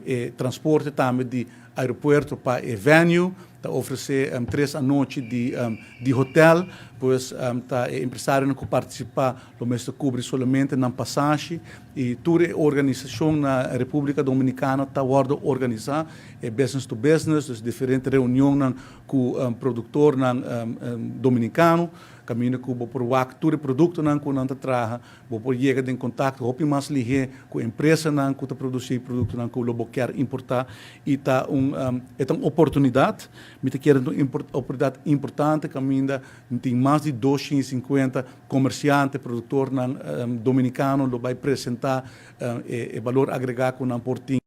e transporte tambe di aeropuerto pa e venue, ta ofrece tres anochi di di hotel, pues ta e empresarionan cu participa lo mester cubri solamente nan pasashi y tur e organisacion na Republica Dominicana ta wordo organisa, e business to business, dus diferente reunionnan cu productornan Dominicano, caminda cu bo por wak tur e productonan cu nan ta traha. Bo por yega den kontakto hopi mas lihé ku empresanan ku ta produsí produktonan ku lo bo kier importá i ta un e ta un oportunidat. Mi ta kere ta un oportunidat importante kaminda tin mas di 250 komersiante, produktornan dominikano lo bai presentá e balor agregá ku nan por tin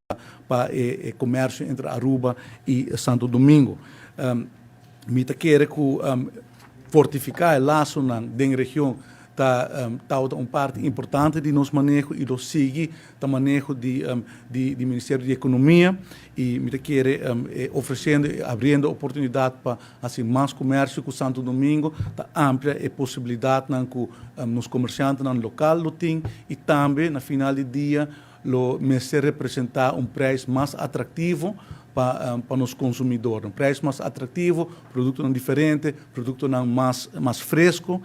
pa e komersio entre Aruba i Santo Domingo. Mi ta kere ku fortifiká e lasonan den region ta tabata un parti importante di nos maneho y lo sigui ta maneho di di Ministerio di Economia y mi ta kere ofreciendo y abriendo oportunidad pa haci mas comercio cu Santo Domingo ta amplia e posibilidadnan cu nos comerciantenan local lo tin y tambe na final di dia lo mester representa un prijs mas atractivo pa pa nos consumidornan. Un prijs mas atractivo, productonan diferente, productonan mas mas fresco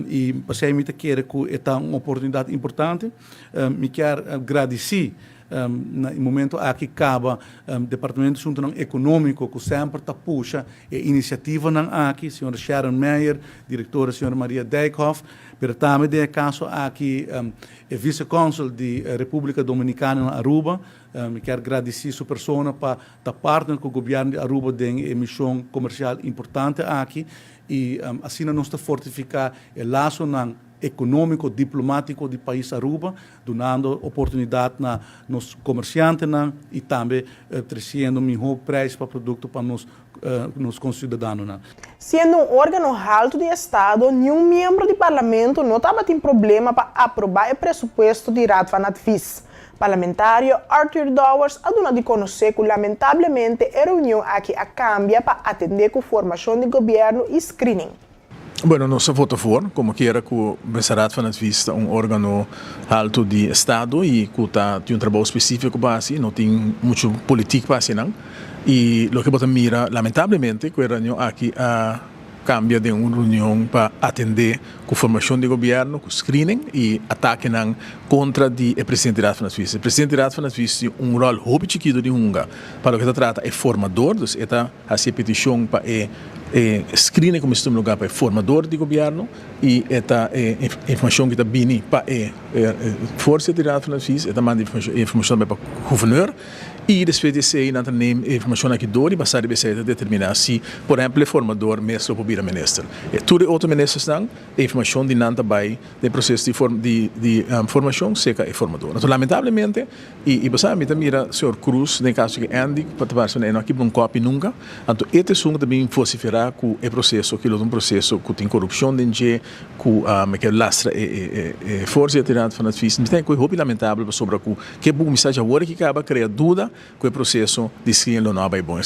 y pasey mi ta kere cu e ta un oportunidad importante. Mi kier gradici na e momento aki caba Departamento di Asuntonan Economico cu semper ta pusha e iniciativanan aki, señora Sharon Meijer, directora señora Maria Dijkhoff, pero tambe den e caso aki E vice-consul di Republica Dominicana na Aruba, mi kier gradici su persona pa ta partner cu gobierno di Aruba den e mision comercial importante aki y asina nos ta fortifica e lasonan economico diplomatico di pais Aruba, dunando oportunidad na nos comerciantenan y tambe treciendo miho prijs pa producto pa nos nos conciudadanonan. Siendo un órgano haltu di Estado, niun miembro di Parlamento no tabatin problema pa aprobá e presupuesto di Raad van Advies. Parlamentario Arthur Dowers a duna di konosé ku lamentablemente e reunion aki a kambia pa atendé ku formashon di gobièrnu i screening. Bueno, nos a vota voor, como kiera cu mester Raad van Advies ta un organo halto di estado y cu ta tin un trabou specifico pa haci, no tin mucho politiek pa haci nan. Y loke bo ta mira lamentablemente cu e reunion aki a cambia den un reunion pa atende cu formacion di gobierno, cu screening y atakenan contra di e presidente di Raad van Advies. E presidente di Raad van Advies tin un rol hopi chikito di hunga pa loke ta trata e formador, dus e ta Hasi e petishon pa e e screening ku mester tuma lugar pa e formador di gobièrnu i e ta e informashon ku ta bini pa e voorzitter di Raad van Advies, e ta manda e informashon tambe pa guvernor. I despues di esei nan ta neem e informashon aki dor i basá riba esei ta determiná si por ehèmpel e formador mes lo por bira minister. E tur e otro ministersnan e informashon di nan ta bai den proseso di di formashon serka e formador. Anto lamentablemente i i bo sa mi ta mira señor Cruz den kaso di Andy pa ta parse e no a kibra un kòpi nunka. Anto e ta esun ku ta bin vosiferá ku e proseso ki lo ta un proseso ku tin korupshon den dje ku mi ke lastra e e e voorzitter di Raad van Advies. Mi ta hopi lamentabel pasobra ku Ke bo kuminsá dja awor ki kaba krea duda ku e proseso di screening lo no a bai bon. E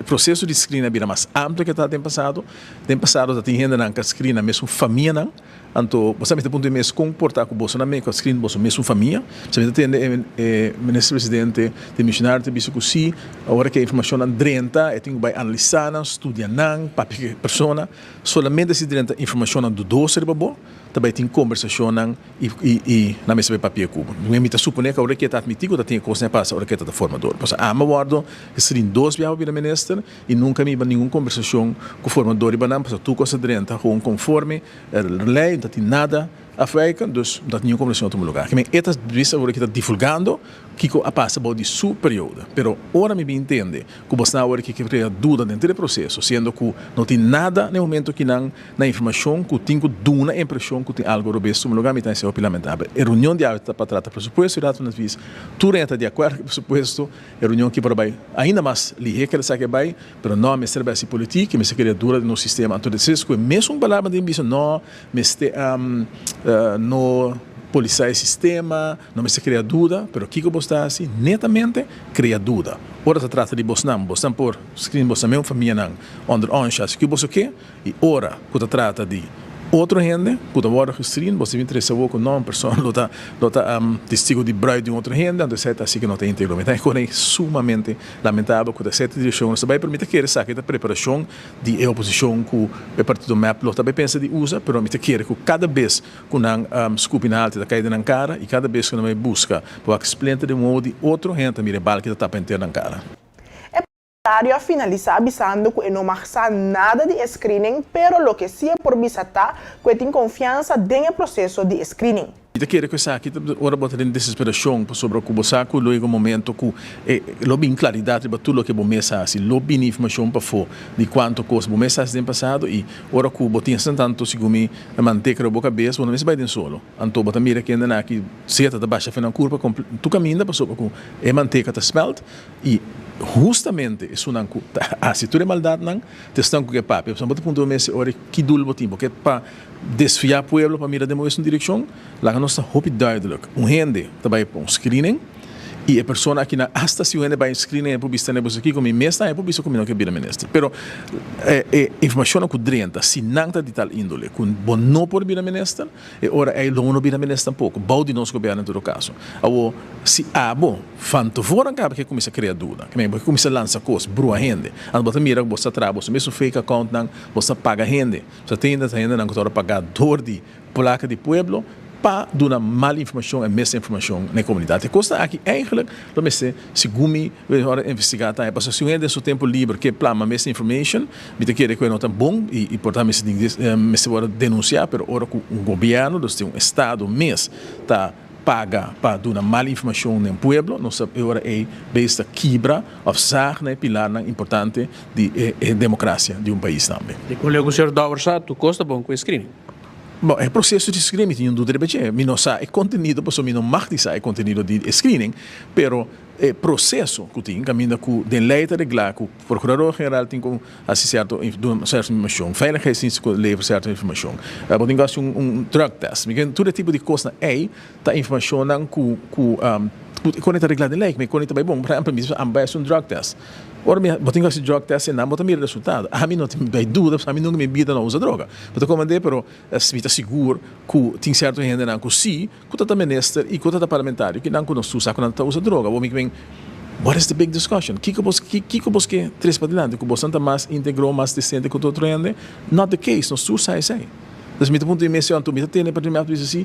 proseso di screening a bira mas amplio ke ta den pasado. Den pasado ta tin hendenan ku a screen nan mesun famianan. Anto bo sa mester puntra e mes kon por ta ku boso nan ku a screen boso mesun famia. Sa mi ta tende e minister presidente demisionario ta bisa ku si ora ku e informashonnan drenta e tin ku bai analisá nan, studia nan, papia ku e persona. Solamente si drenta informashonnan dudoso riba bo ta bai tin kombersashonnan. I nan mester bay papia ku bo. Mi ta supone ku ora ke ta atmití ku ta tin e kosnan a pasa ora ke ta ta formador. Pasobra ami a wòrdu gestrin dos biaha pa bira minister i nunka mi hiba ningun kombersashon ku formador riba nan pasobra tur kos a drenta gewoon konforme lei, no ta tin nada afwijkend, dus no ta tin ningun kombersashon a tuma lugar. Kimen e ta bisa ora ke ta divulgando kiko a pasa bou di su periodo. Pero ora mi bin tende ku bosnan awor ke krea duda denter e proseso siendo ku no tin nada na e momento kinan Na informashon ku tin ku duna e impreshon ku tin algu robes tuma lugá, mi ta hasi hopi lamentabel. E reunion di awe ta pa trata presupuesto i Raad van Advies tur hende ta di akuerdo ku e presupuesto. E reunion aki por a bai ainda mas lihé ke esaki a bai, pero no mester bai hasi politik i mester krea dura den nos sistema. Anto despues ku e mesun palabra den bisa no mester no polisá e sistema, no mester krea duda, pero kiko bos ta hasi? Netamente krea duda. Ora ta trata di bosnan, bosnan por screen bosnan mesun famianan onder ons, hasi ku boso ke. I ora ku ta trata di otro hende ku ta wòrdu gestrin, bo sibi trese awor ku no un persona lo ta lo ta testigo di bruid di un otro hende, anto esei ta hasi ku no ta íntegro. Mi ta enkontra sumamente lamentabel ku ta sierto direkshon nos ta bai, pero mi ta kere sa ki ta preparashon di e oposishon ku e partido mep lo ta bai pensa di usa, pero mi ta kere ku kada bes ku nan skupi na alto e ta kai den nan kara i kada bes ku nan bai buska pa wak splinter den wowo di otro hende ta mira e balki ta tapa henter nan kara. E Parlamentario a finalisá bisando ku e no mag sa nada di e screening pero loke si e por bisa ta ku e tin konfiansa den e proseso di e screening. Mi ta kere ku esaki ta ora bo ta den desesperashon pasobra ku bo sa ku lo yega un momento ku e lo bin klaridat riba tur loke bo mes a hasi, lo bini informashon pafó di kuantu kos bo mes a hasi den pasado i ora ku bo tin asina tantu segun mi manteka riba bo kabes bo no mester bai den solo. Anto bo ta mira kendenan aki seta ta basha fe nan kurpa tur kaminda pasobra ku e manteka ta smelt. I hustamente esunnan ku ta hasi tur e maldatnan ta esnan ku ke papia. Pasobra bo ta puntra bo mes e ora ki dul bo tin. Bo ke pa desviá pueblo pa mira den bo mesun direkshon? Laga nos ta hopi duidelik. Un hende ta bai pa un screening i e persona akinan asta si un hende bai un screening e por bisa bo kiko mi mes ta e por bisa ku mi no ke bira minister. Pero e informashonnan ku drenta si nan ta di tal indole ku bo no por bira minister, E ora ei lo no bira minister tampoco, bou di nos gobierno en todo caso. Awor, si abo van tevoren caba ke cuminsa crea duda, ke men bo ke cuminsa lansa cos, brua hende, anto bo ta mira cu bo sta traha boso mesun fake accountnan, bo sta paga hende, bo sta tende ta hendenan cu ta ora paga door di placa di pueblo pa duna mal informacion en misinformacion na e comunidad. E cosnan aki eigenlijk lo mester, segun mi, Bo ora investigá tambe pasobra si un hende den su tempu liber ke plama misinformation, mi ta kere ku e no ta bon i por ta mester tin mester wòrdu denunsiá, pero ora ku un gobièrnu, dus tin un estado mes ta paga pa duna mal informashon den pueblo, nos ta e ora ei bes ta kibra òf zag na e pilarnan importante di e demokrasia di un pais tambe. Di kon leu ku señor Dowers sa tur kos ta bon ku e screening? Bon, e proseso di screening mi tin un duda riba dje. Mi no sa e kontenido pasobra mi no mag di sa e kontenido di e screening, pero E proseso ku tin kaminda ku den lei ta reglá ku Prokurador General tin ku hasi sierto duna sierto informashon, Veiligheidsdienst ku lever sierto informashon, bo tin ku hasi un drug test. Mi tur e tipo di kosnan ei ta informashonnan ku ku ku kon e ta reglá den lei, ku kon e ta bai bon. Por ehèmpel mi a bai hasi un drug test. Ora mi bo tin ku hasi drug test einan bo ta mira resultado. Ami no tin bai duda pasobra ami nunka mi bida no a usa droga. Bo ta komand'é pero mi ta sigur ku tin sierto hendenan ku si. Ku ta ta minister i ku ta ta parlamentario ki nan ku nos tur sa ku nan ta usa droga bo mi ki men what is the big discussion kiko bos kiko bos ke tres padilanti ku bosnan ta mas integro mas decente ku tur otro hende not the case nos tur sa esei dus mi ta puntra mi mes anto mi ta tene pa mi a bisa si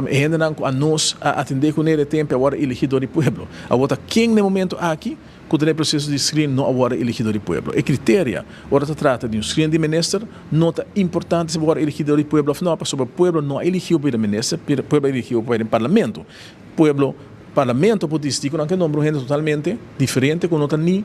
e hendenan ku anos a atende ku nere tempo a wòrdu elegi dor di pueblo awor ta ken na e momento aki Ku ta den e proseso di screen no a wòrdu eligi dor di pueblo. E kriteria ora ta trata di un screen di minister no ta importante si bo wòrdu eligi dor di pueblo òf no, pasobra pueblo no a eligiu pa bira minister, pueblo a eligiu pa bai den parlamento. Pueblo. Parlamento por disidí ku nan ke nombra un hende totalmente diferente ku no ta ni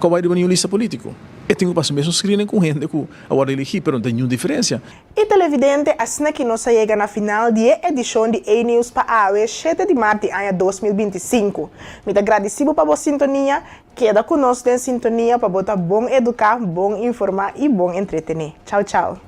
ku a bai riba niun lista polítiko. E tin ku pasa mesun screening ku un hende ku a wòrdu eligí, pero no tin niun diferensia. I televidente, asina ki nos a yega na final di e edishon di E-News pa awe, shete di mart di aña 2025. Mi ta gradisí bo pa bo sintonia. Keda ku nos den sintonia pa bo ta bon eduká, bon informá i bon entretené. Chau chau.